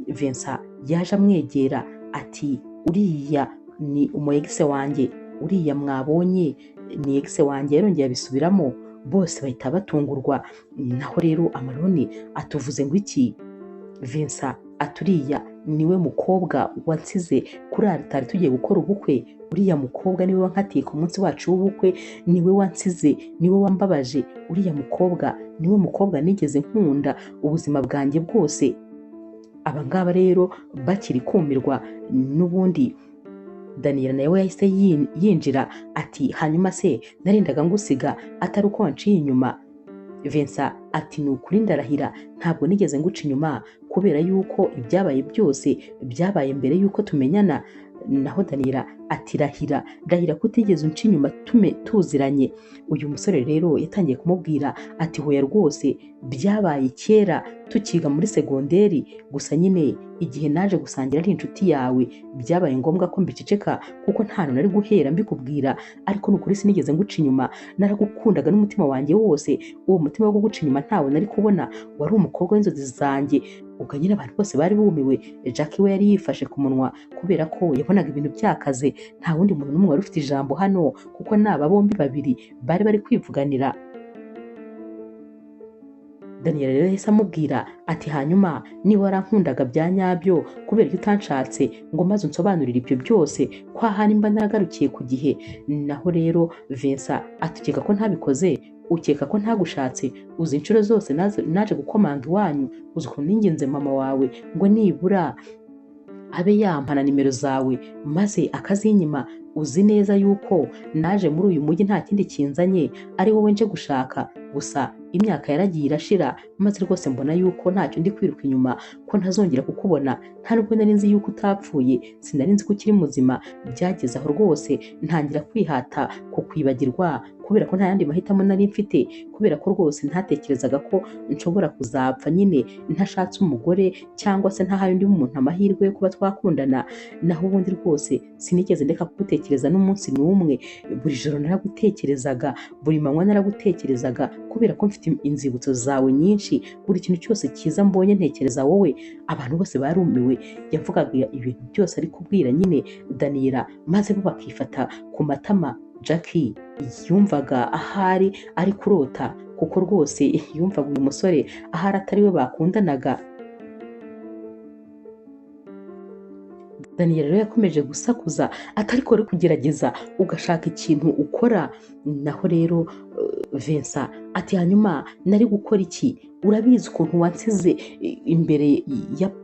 Vincent yaje amwegera ati uriya ni umu ex wanjye, uriya mwabonye ni ex wanjye. Yarongeye abisubiramo, bose bahita batungurwa. Naho rero Amaroni atuvuze ngo iki? Vincent aturiya niwe mukobwa wansize kuri altari tugiye gukora ubukwe, uriya mukobwa niwe wankatiye ku munsi wacu w'ubukwe, niwe wansize, niwe wambabaje, uriya mukobwa niwe mukobwa nigeze nkunda ubuzima bwanjye bwose. Aba ngaba rero bakiri kumirwa, n'ubundi Daniela nawe yahise yinjira ati hanyuma se narindaga ngusiga atari uko wanciye inyuma. Vincent ati ni ukuri ndarahira ntabwo nigeze nguca inyuma kubera yuko ibyabaye byose byabaye mbere yuko tumenyana. Naho Daniela ati rahira, rahira ko utigeze unca inyuma tume tuziranye. Uyu musore rero yatangiye kumubwira ati hoya rwose byabaye kera tukiga muri segonderi, gusa nyine igihe naje gusangira ari inshuti yawe byabaye ngombwa ko mbiceceka kuko nta hantu nari guhera mbikubwira, ariko ni ukuri sinigeze nguca inyuma, naragukundaga n'umutima wanjye wose, uwo mutima wo kuguca inyuma ntawe nari kubona, wari umukobwa w'inzozi zanjye. Ubwo nyine abantu bose bari bumiwe, Jack we yari yifashe ku munwa kubera ko yabonaga ibintu byakaze, nta wundi muntu n'umwe wari ufite ijambo hano kuko naba bombi babiri bari bari kwivuganira. Daniel rero yahise amubwira ati hanyuma niba warankundaga bya nyabyo kubera ko utanshatse ngo maze unsobanurire ibyo byose ko ahari mba naragarukiye ku gihe. Naho rero Vincent ati ukeka ko ntabikoze, ukeka ko ntagushatse, uzi inshuro zose naje gukomanga iwanyu, uzi ukuntu ninginze mama wawe ngo nibura abe yampana nimero zawe maze akazinyima, uzi neza yuko naje muri uyu mujyi nta kindi kinzanye ari wowe nje gushaka, gusa imyaka yaragiye irashira maze rwose mbona yuko ntacyo ndi kwiruka inyuma ko ntazongera kukubona, nta nubwo nari nzi yuko utapfuye, sinari nzi ko ukiri muzima, byageze aho rwose ntangira kwihata kukwibagirwa kubera ko nta yandi mahitamo nari mfite, kubera ko rwose ntatekerezaga ko nshobora kuzapfa nyine ntashatse umugore cyangwa se ntahaye undi muntu amahirwe yo kuba twakundana. Naho ubundi rwose sinigeze ndeka kugutekereza n'umunsi n'umwe, buri joro naragutekerezaga, buri manywa naragutekerezaga kubera ko mfite inzibutso zawe nyinshi, buri kintu cyose cyiza mbonye ntekereza wowe. Abantu bose barumiwe, yavugaga ibintu byose ari kubwira nyine Daniela maze bo bakifata ku matama. Jackie yumvaga ahari ari kurota kuko rwose yumvaga uyu musore ahari atari we bakundanaga. Daniel rero yakomeje gusakuza atari ko kugerageza ugashaka ikintu ukora. Naho rero Vincent ati hanyuma nari gukora iki, urabizi ukuntu wansize imbere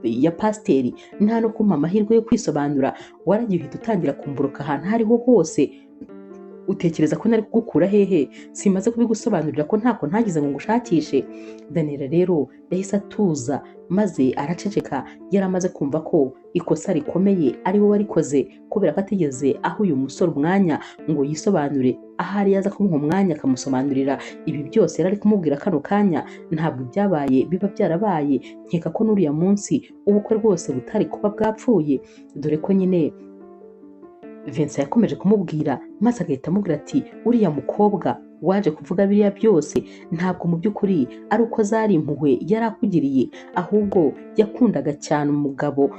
ya pasiteri nta no kumpa amahirwe yo kwisobanura, waragiye uhita utangira kumburuka ahantu aho ariho hose, utekereza ko nari kugukura hehe, simaze kubigusobanurira ko ntako ntagize ngo ngushakishe. Daniel rero yahise atuza maze araceceka, yari amaze kumva ko ikosa rikomeye ari we warikoze kubera ko atigeze aho uyu musore umwanya ngo yisobanure, ahari yaza kumuha umwanya akamusobanurira ibi byose yari ari kumubwira kano kanya ntabwo ibyabaye biba byarabaye, nkeka ko n'uriya munsi ubukwe rwose butari kuba bwapfuye, dore ko nyine Vincent yakomeje kumubwira maze agahita amubwira ati uriya mukobwa waje kuvuga biriya byose ntabwo mu by'ukuri ari uko zari impuhwe yari akugiriye, ahubwo yakundaga cyane umugabo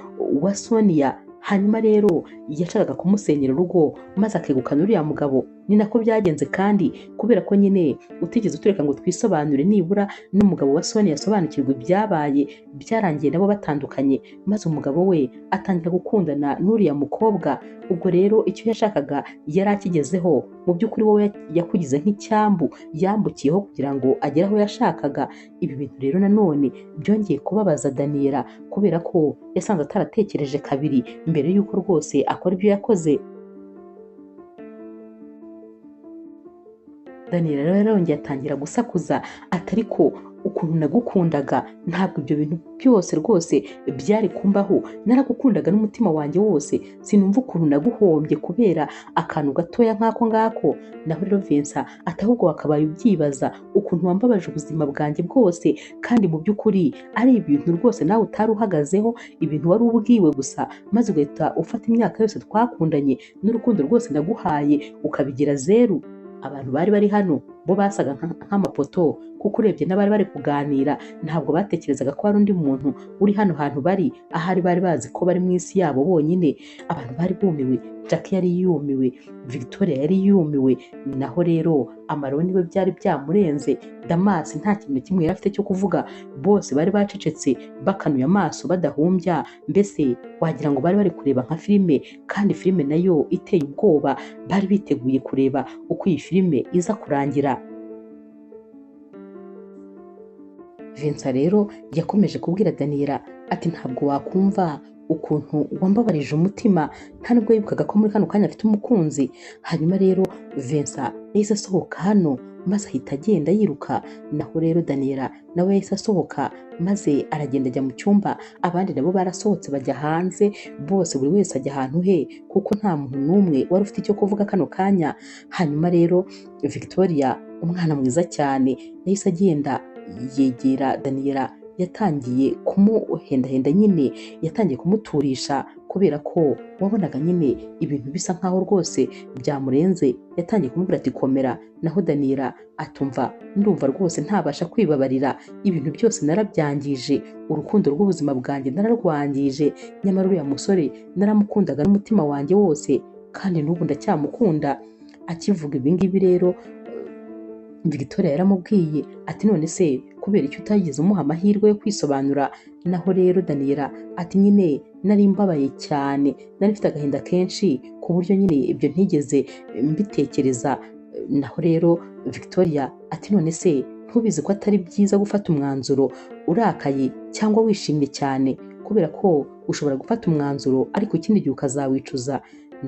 wa Sonia, hanyuma rero yashakaga kumusenyera urugo maze akegukana uriya mugabo. Ni nako byagenze kandi kubera ko nyine utigeze utureka ngo twisobanure nibura n'umugabo wa Sonia yasobanukirwa ibyabaye, byarangiye nabo batandukanye maze umugabo we atangira gukundana n'uriya mukobwa. Ubwo rero icyo yashakaga yari akigezeho, mu by'ukuri wowe yakugize nk'icyambu yambukiyeho kugira ngo agere aho yashakaga. Ibi bintu rero nanone byongeye kubabaza Daniela kubera ko yasanze ataratekereje kabiri mbere y'uko rwose akora ibyo yakoze. Daniel rero yarongeye atangira gusakuza atari ko ukuntu nagukundaga ntabwo ibyo bintu byose rwose byari kumbaho, naragukundaga n'umutima wanjye wose, sinumva ukuntu naguhombye kubera akantu gatoya nk'ako ngako. Naho rero Vincent ati ahubwo wakabaye ubyibaza ukuntu wambabaje ubuzima bwanjye bwose, kandi mu by'ukuri ari ibintu rwose nawe utari uhagazeho, ibintu wari ubwiwe gusa, maze ugahita ufata imyaka yose twakundanye n'urukundo rwose naguhaye ukabigira zeru. Abantu bari bari hano bo basaga nk'amapoto kuko urebye n'abari bari kuganira ntabwo batekerezaga ko hari undi muntu uri hano hantu bari, ahari bari bazi ko bari mu isi yabo bonyine. Abantu bari bumiwe, Jack yari yumiwe, Victoria yari yumiwe, naho rero Amaroni we byari byamurenze, Damas nta kintu kimwe yari afite cyo kuvuga, bose bari bacecetse bakanuye amaso badahumbya, mbese wagira ngo bari bari kureba nka filime, kandi filime nayo iteye ubwoba, bari biteguye kureba uko iyi filime iza kurangira. Vincent rero yakomeje kubwira Daniela ati ntabwo wakumva ukuntu wambabarije umutima, nta nubwo yibukaga ko muri kano kanya afite umukunzi. Hanyuma rero Vincent yahise asohoka hano Maze ahita agenda yiruka. Naho rero Daniela nawe yahise asohoka maze aragenda ajya mu cyumba, abandi nabo barasohotse bajya hanze, bose buri wese ajya ahantu he kuko nta muntu n'umwe wari ufite icyo kuvuga kano kanya. Hanyuma rero Victoria, umwana mwiza cyane, yahise agenda yegera Daniela, yatangiye kumuhendahenda nyine, yatangiye kumuturisha kubera ko wabonaga nyine ibintu bisa nkaho rwose byamurenze. Yatangiye kumubwira ati komera. Naho Daniela atumva ndumva rwose ntabasha kwibabarira, ibintu byose narabyangije, urukundo rw'ubuzima bwanjye nararwangije, nyamara uriya musore naramukundaga n'umutima wanjye wose kandi n'ubu ndacyamukunda. Akivuga ibi ngibi rero Victoria yaramubwiye ati none se kubera icyo utagize umuha amahirwe yo kwisobanura? Naho rero Daniela ati nyine nari mbabaye cyane, nari mfite agahinda kenshi ku buryo nyine ibyo ntigeze mbitekereza. Naho rero Victoria ati none se ntubizi ko atari byiza gufata umwanzuro urakaye cyangwa wishimye cyane, kubera ko ushobora gufata umwanzuro ariko ikindi gihe ukazawicuza.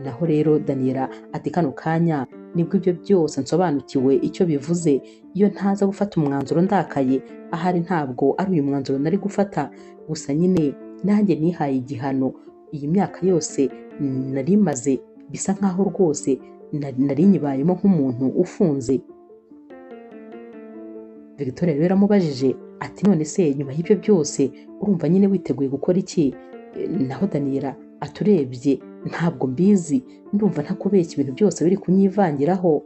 Naho rero Daniela ati kano kanya nibwo ibyo byose nsobanukiwe icyo bivuze, iyo ntaza gufata umwanzuro ndakaye ahari ntabwo ari uyu mwanzuro nari gufata, gusa nyine nanjye nihaye igihano, iyi myaka yose nari maze bisa nkaho rwose nari nyibayemo nk'umuntu ufunze. Victoria rero yaramubajije ati none se nyuma y'ibyo byose urumva nyine witeguye gukora iki? Naho Daniela aturebye ntabwo mbizi, ndumva ntakubeshya ibintu byose biri kunyivangiraho.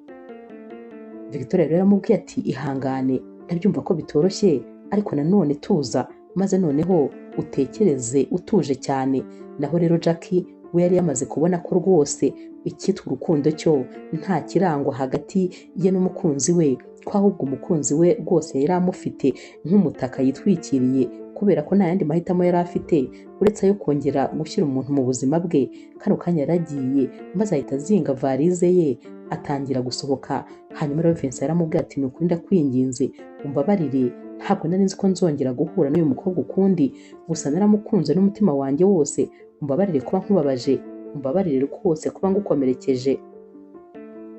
Victoria rero yaramubwiye ati ihangane, ndabyumva ko bitoroshye ariko nanone tuza, maze noneho utekereze utuje cyane. Naho rero Jackie we yari yamaze kubona ko rwose icyitwa urukundo cyo nta kirangwa hagati ye n'umukunzi we, ko ahubwo umukunzi we rwose yari amufite nk'umutaka yitwikiriye, kubera ko nta yandi mahitamo yari afite uretse ayo kongera gushyira umuntu mu buzima bwe. Kano kanya yaragiye maze ahita azinga varize ye atangira gusohoka. Hanyuma rero Vincent yaramubwiye ati ni ukuri ndakwinginze umbabarire, ntabwo nari nzi ko nzongera guhura n'uyu mukobwa ukundi, gusa naramukunze n'umutima wanjye wose, umbabarire kuba nkubabaje, umbabarire rwose kuba ngukomerekeje.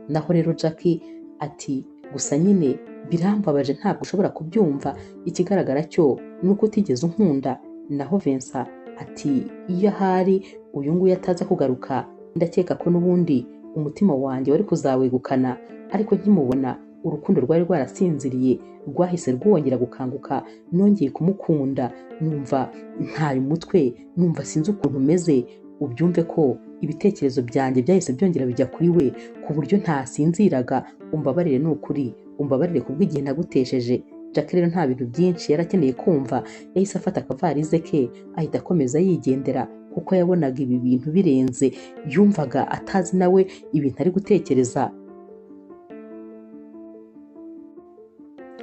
Naho rero Jackie ati gusa nyine birambabaje ntabwo ushobora kubyumva, ikigaragara cyo ni uko utigeze unkunda. Naho Vincent ati iyo ahari uyu nguyu ataza kugaruka ndakeka ko n'ubundi umutima wanjye wari kuzawegukana, ariko nkimubona urukundo rwari rwarasinziriye rwahise rwongera gukanguka, nongeye kumukunda, numva ntaye umutwe, numva sinzi ukuntu meze, ubyumve ko ibitekerezo byanjye byahise byongera bijya kuri we ku buryo ntasinziraga, umbabarire ni ukuri, umbabarire kubw'igihe nagutesheje. Jack rero nta bintu byinshi yari akeneye kumva, yahise afata akavarize ke ahita akomeza yigendera, kuko yabonaga ibi bintu birenze, yumvaga atazi nawe ibintu ari gutekereza.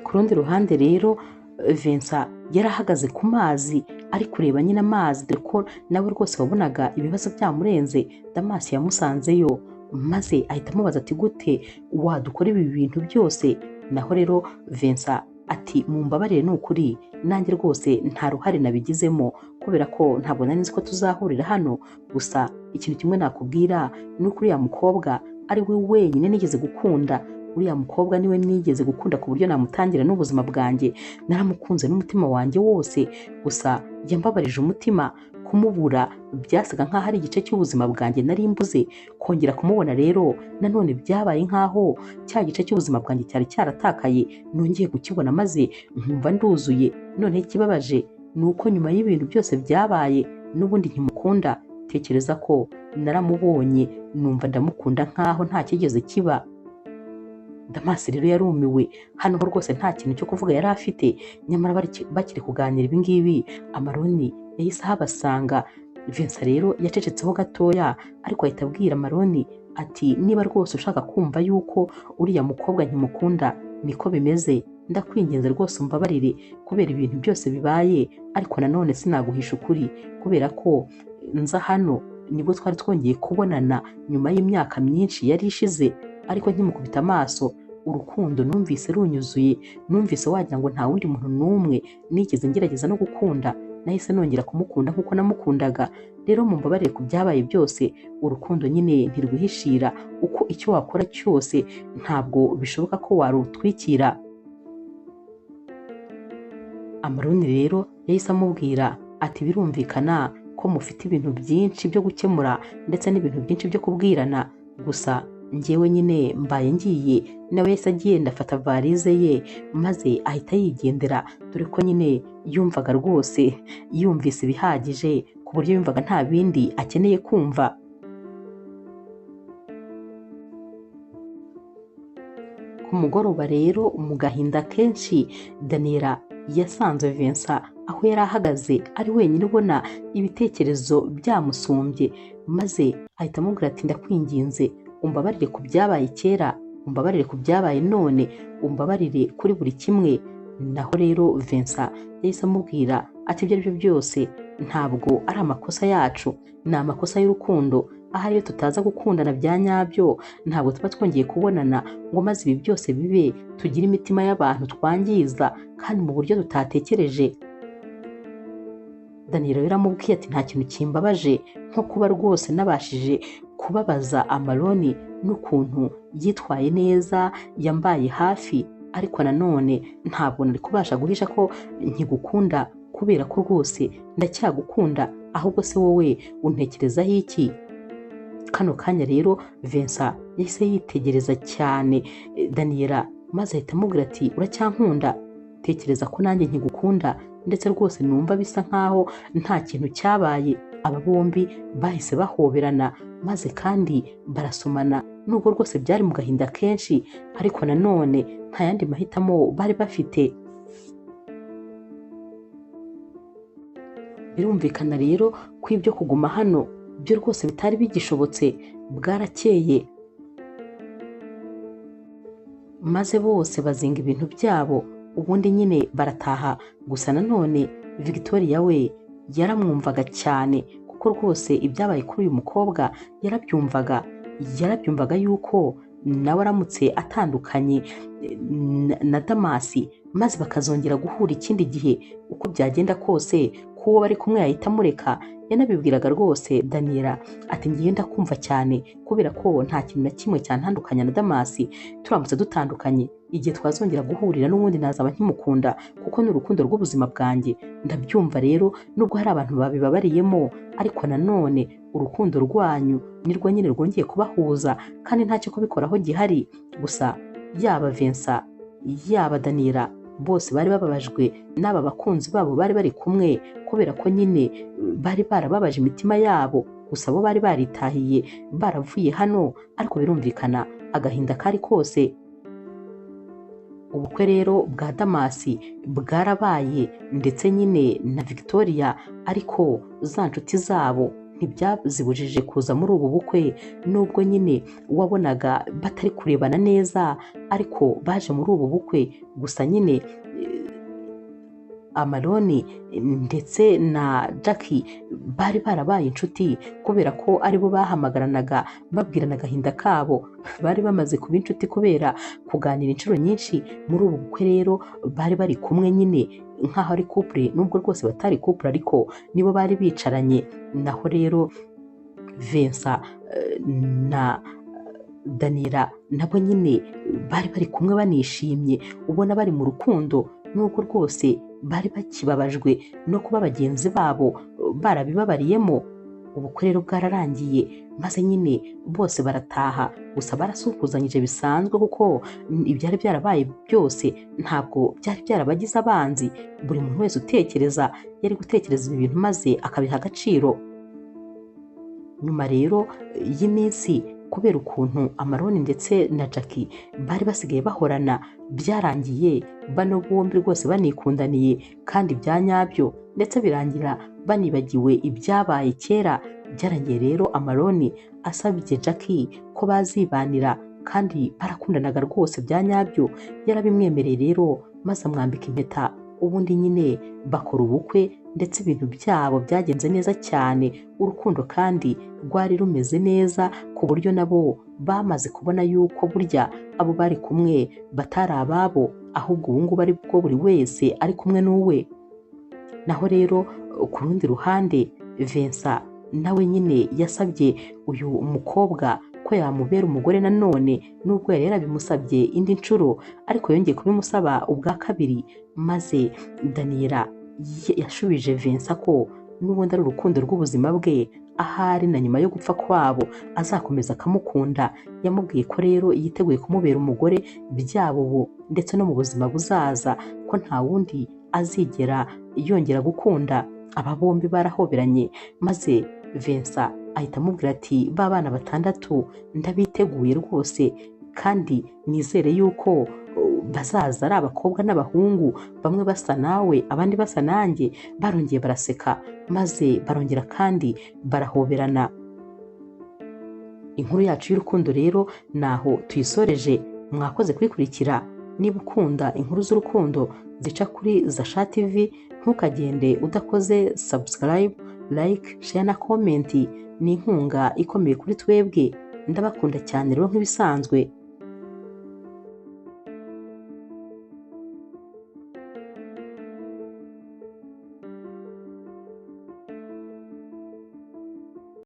Ku rundi ruhande rero Vincent yari ahagaze ku mazi ari kureba nyine amazi, dore ko nawe rwose wabonaga ibibazo byamurenze. Damas yamusanzeyo maze ahita amubaza ati gute wadukora ibi bintu byose? Naho rero Vincent ati mumbabarire ni ukuri, nanjye rwose nta ruhare nabigizemo kubera ko ntabwo nari nzi ko tuzahurira hano, gusa ikintu kimwe nakubwira ni uko uriya mukobwa ari we wenyine nigeze gukunda, uriya mukobwa niwe nigeze gukunda ku buryo namutangira n'ubuzima bwanjye, naramukunze n'umutima wanjye wose, gusa yambabarije umutima, kumubura byasaga nkaho ari igice cy'ubuzima bwanjye nari mbuze, kongera kumubona rero nanone byabaye nkaho cya gice cy'ubuzima bwanjye cyari cyaratakaye nongeye kukibona maze nkumva nduzuye. None ikibabaje ni uko nyuma y'ibintu byose byabaye n'ubundi nkimukunda, tekereza ko naramubonye numva ndamukunda nkaho nta kigeze kiba. Damas rero yarumiwe, hano ho rwose nta kintu cyo kuvuga yari afite, nyamara bakiri kuganira ibi ngibi Amaroni yahise ahabasanga. Vincent rero yacecetseho gatoya ariko ahita abwira Amaroni ati niba rwose ushaka kumva yuko uriya mukobwa nkimukunda niko bimeze, ndakwinginze rwose umbabarire kubera ibintu byose bibaye, ariko nanone sinaguhisha ukuri kubera ko nza hano nibwo twari twongeye kubonana nyuma y'imyaka myinshi yari ishize, ariko nkimukubita amaso urukundo numvise runyuzuye, numvise wagira ngo nta wundi muntu n'umwe nigeze ngerageza no gukunda. Nahise nongera kumukunda nk'uko namukundaga. Rero mumbabarire ku byabaye byose, urukundo nyine ntirwihishira, uko icyo wakora cyose ntabwo bishoboka ko warutwikira. Amaroni rero yahise amubwira ati birumvikana ko mufite ibintu byinshi byo gukemura ndetse n'ibintu byinshi byo kubwirana, gusa njyewe nyine mbaye ngiye. Nawe yahise agenda afata varize ye maze ahita yigendera, dore ko nyine yumvaga rwose yumvise ibihagije ku buryo yumvaga nta bindi akeneye kumva. Ku mugoroba rero mu gahinda kenshi, Daniela yasanze Vincent aho yari ahagaze ari wenyine, ubona ibitekerezo byamusumbye, maze ahita amubwira ati ndakwinginze umbabarire ku byabaye kera, umbabarire ku byabaye none, umbabarire kuri buri kimwe. Naho rero Vincent yahise amubwira ati ibyo ari byo byose ntabwo ari amakosa yacu, ni amakosa y'urukundo. Ahari iyo tutaza gukundana bya nyabyo ntabwo tuba twongeye kubonana ngo maze ibi byose bibe, tugire imitima y'abantu twangiza kandi mu buryo tutatekereje. Daniel rero aramubwiye ati nta kintu kimbabaje nko kuba rwose nabashije kubabaza Amaroni n'ukuntu yitwaye neza, yambaye hafi, ariko nanone ntabwo nari kubasha guhisha ko nkigukunda, kubera ko rwose ndacyagukunda, ahubwo se wowe untekerezaho iki? Kano kanya rero Vincent yahise yitegereza cyane Daniela, maze ahita amubwira ati uracyankunda? Tekereza ko nanjye nkigukunda, ndetse rwose numva bisa nkaho nta kintu cyabaye. Aba bombi bahise bahoberana maze kandi barasomana, nubwo rwose byari mu gahinda kenshi, ariko nanone nta yandi mahitamo bari bafite. Birumvikana rero ko ibyo kuguma hano byo rwose bitari bigishobotse, bwarakeye maze bose bazinga ibintu byabo, ubundi nyine barataha. Gusa nanone Victoria we yaramwumvaga cyane, kuko rwose ibyabaye kuri uyu mukobwa yarabyumvaga yuko nawe aramutse atandukanye na Damasi maze bakazongera guhura ikindi gihe, uko byagenda kose kuwo bari kumwe yahita amureka. Yanabibwiraga rwose Daniela ati ngiye ndakumva cyane, kubera ko nta kintu na kimwe cyantandukanya na Damasi, turamutse dutandukanye igihe twazongera guhurira n'ubundi nazaba nkimukunda, kuko ni urukundo rw'ubuzima bwanjye. Ndabyumva rero nubwo hari abantu babibabariyemo, ariko nanone urukundo rwanyu nirwo nyine rwongeye kubahuza, kandi ntacyo kubikoraho gihari. Gusa yaba Vincent yaba Daniela bose bari bababajwe n'aba bakunzi babo bari bari kumwe, kubera ko nyine bari barababaje imitima yabo. Gusa bo bari baritahiye baravuye hano, ariko birumvikana agahinda kari kose. Ubukwe rero bwa Damasi bwarabaye ndetse nyine na Victoria, ariko za nshuti zabo ntibyazibujije kuza muri ubu bukwe, nubwo nyine wabonaga batari kurebana neza, ariko baje muri ubu bukwe. Gusa nyine Amaroni ndetse na Jackie bari barabaye inshuti, kubera ko aribo bahamagaranaga babwirana agahinda kabo, bari bamaze kuba inshuti kubera kuganira inshuro nyinshi. Muri ubu bukwe rero bari bari kumwe nyine nkaho ari couple, nubwo rwose batari couple, ariko nibo bari bicaranye. Naho rero Vincent na Daniela nabo nyine bari bari kumwe banishimye, ubona bari mu rukundo, nubwo rwose bari bakibabajwe no kuba bagenzi babo barabibabariyemo. Ubukwe rero bwararangiye maze nyine bose barataha, gusa barasuhuzanyije bisanzwe, kuko ibyari byarabaye byose ntabwo byari byarabagize abanzi. Buri muntu wese utekereza yari gutekereza ibi bintu maze akabiha agaciro. Nyuma rero y'iminsi, kubera ukuntu Amaroni ndetse na Jackie bari basigaye bahorana, byarangiye bano bombi rwose banikundaniye kandi bya nyabyo, ndetse birangira banibagiwe ibyabaye kera. Byarangiye rero Amaroni asabye Jackie ko bazibanira, kandi barakundanaga rwose bya nyabyo. Yarabimwemereye rero maze amwambika impeta, ubundi nyine bakora ubukwe, ndetse ibintu byabo byagenze neza cyane. Urukundo kandi rwari rumeze neza, ku buryo nabo bamaze kubona yuko burya abo bari kumwe batari ababo, ahubwo ubu ngubu ari bwo buri wese ari kumwe n'uwe. Naho rero Ku rundi ruhande, Vincent nawe nyine yasabye uyu mukobwa ko yamubera umugore nanone, nubwo yari yarabimusabye indi nshuro, ariko yongeye kubimusaba ubwa kabiri. Maze Daniela yashubije Vincent ko n'ubundi ari urukundo rw'ubuzima bwe, ahari na nyuma yo gupfa kwabo azakomeza akamukunda. Yamubwiye ko rero yiteguye kumubera umugore byaba ubu ndetse no mu buzima buzaza, ko nta wundi azigera yongera gukunda. Aba bombi barahoberanye, maze Vincent ahita amubwira ati ba bana 6 ndabiteguye rwose, kandi nizere yuko bazaza ari abakobwa n'abahungu, bamwe basa nawe abandi basa nanjye. Barongeye baraseka, maze barongera kandi barahoberana. Inkuru yacu y'urukundo rero naho tuyisoreje. Mwakoze kuyikurikira. Niba ukunda inkuru z'urukundo zica kuri Zasha TV, ntukagende udakoze subscribe, like, share na comment. Ni inkunga ikomeye kuri twebwe. Ndabakunda cyane rero nk'ibisanzwe.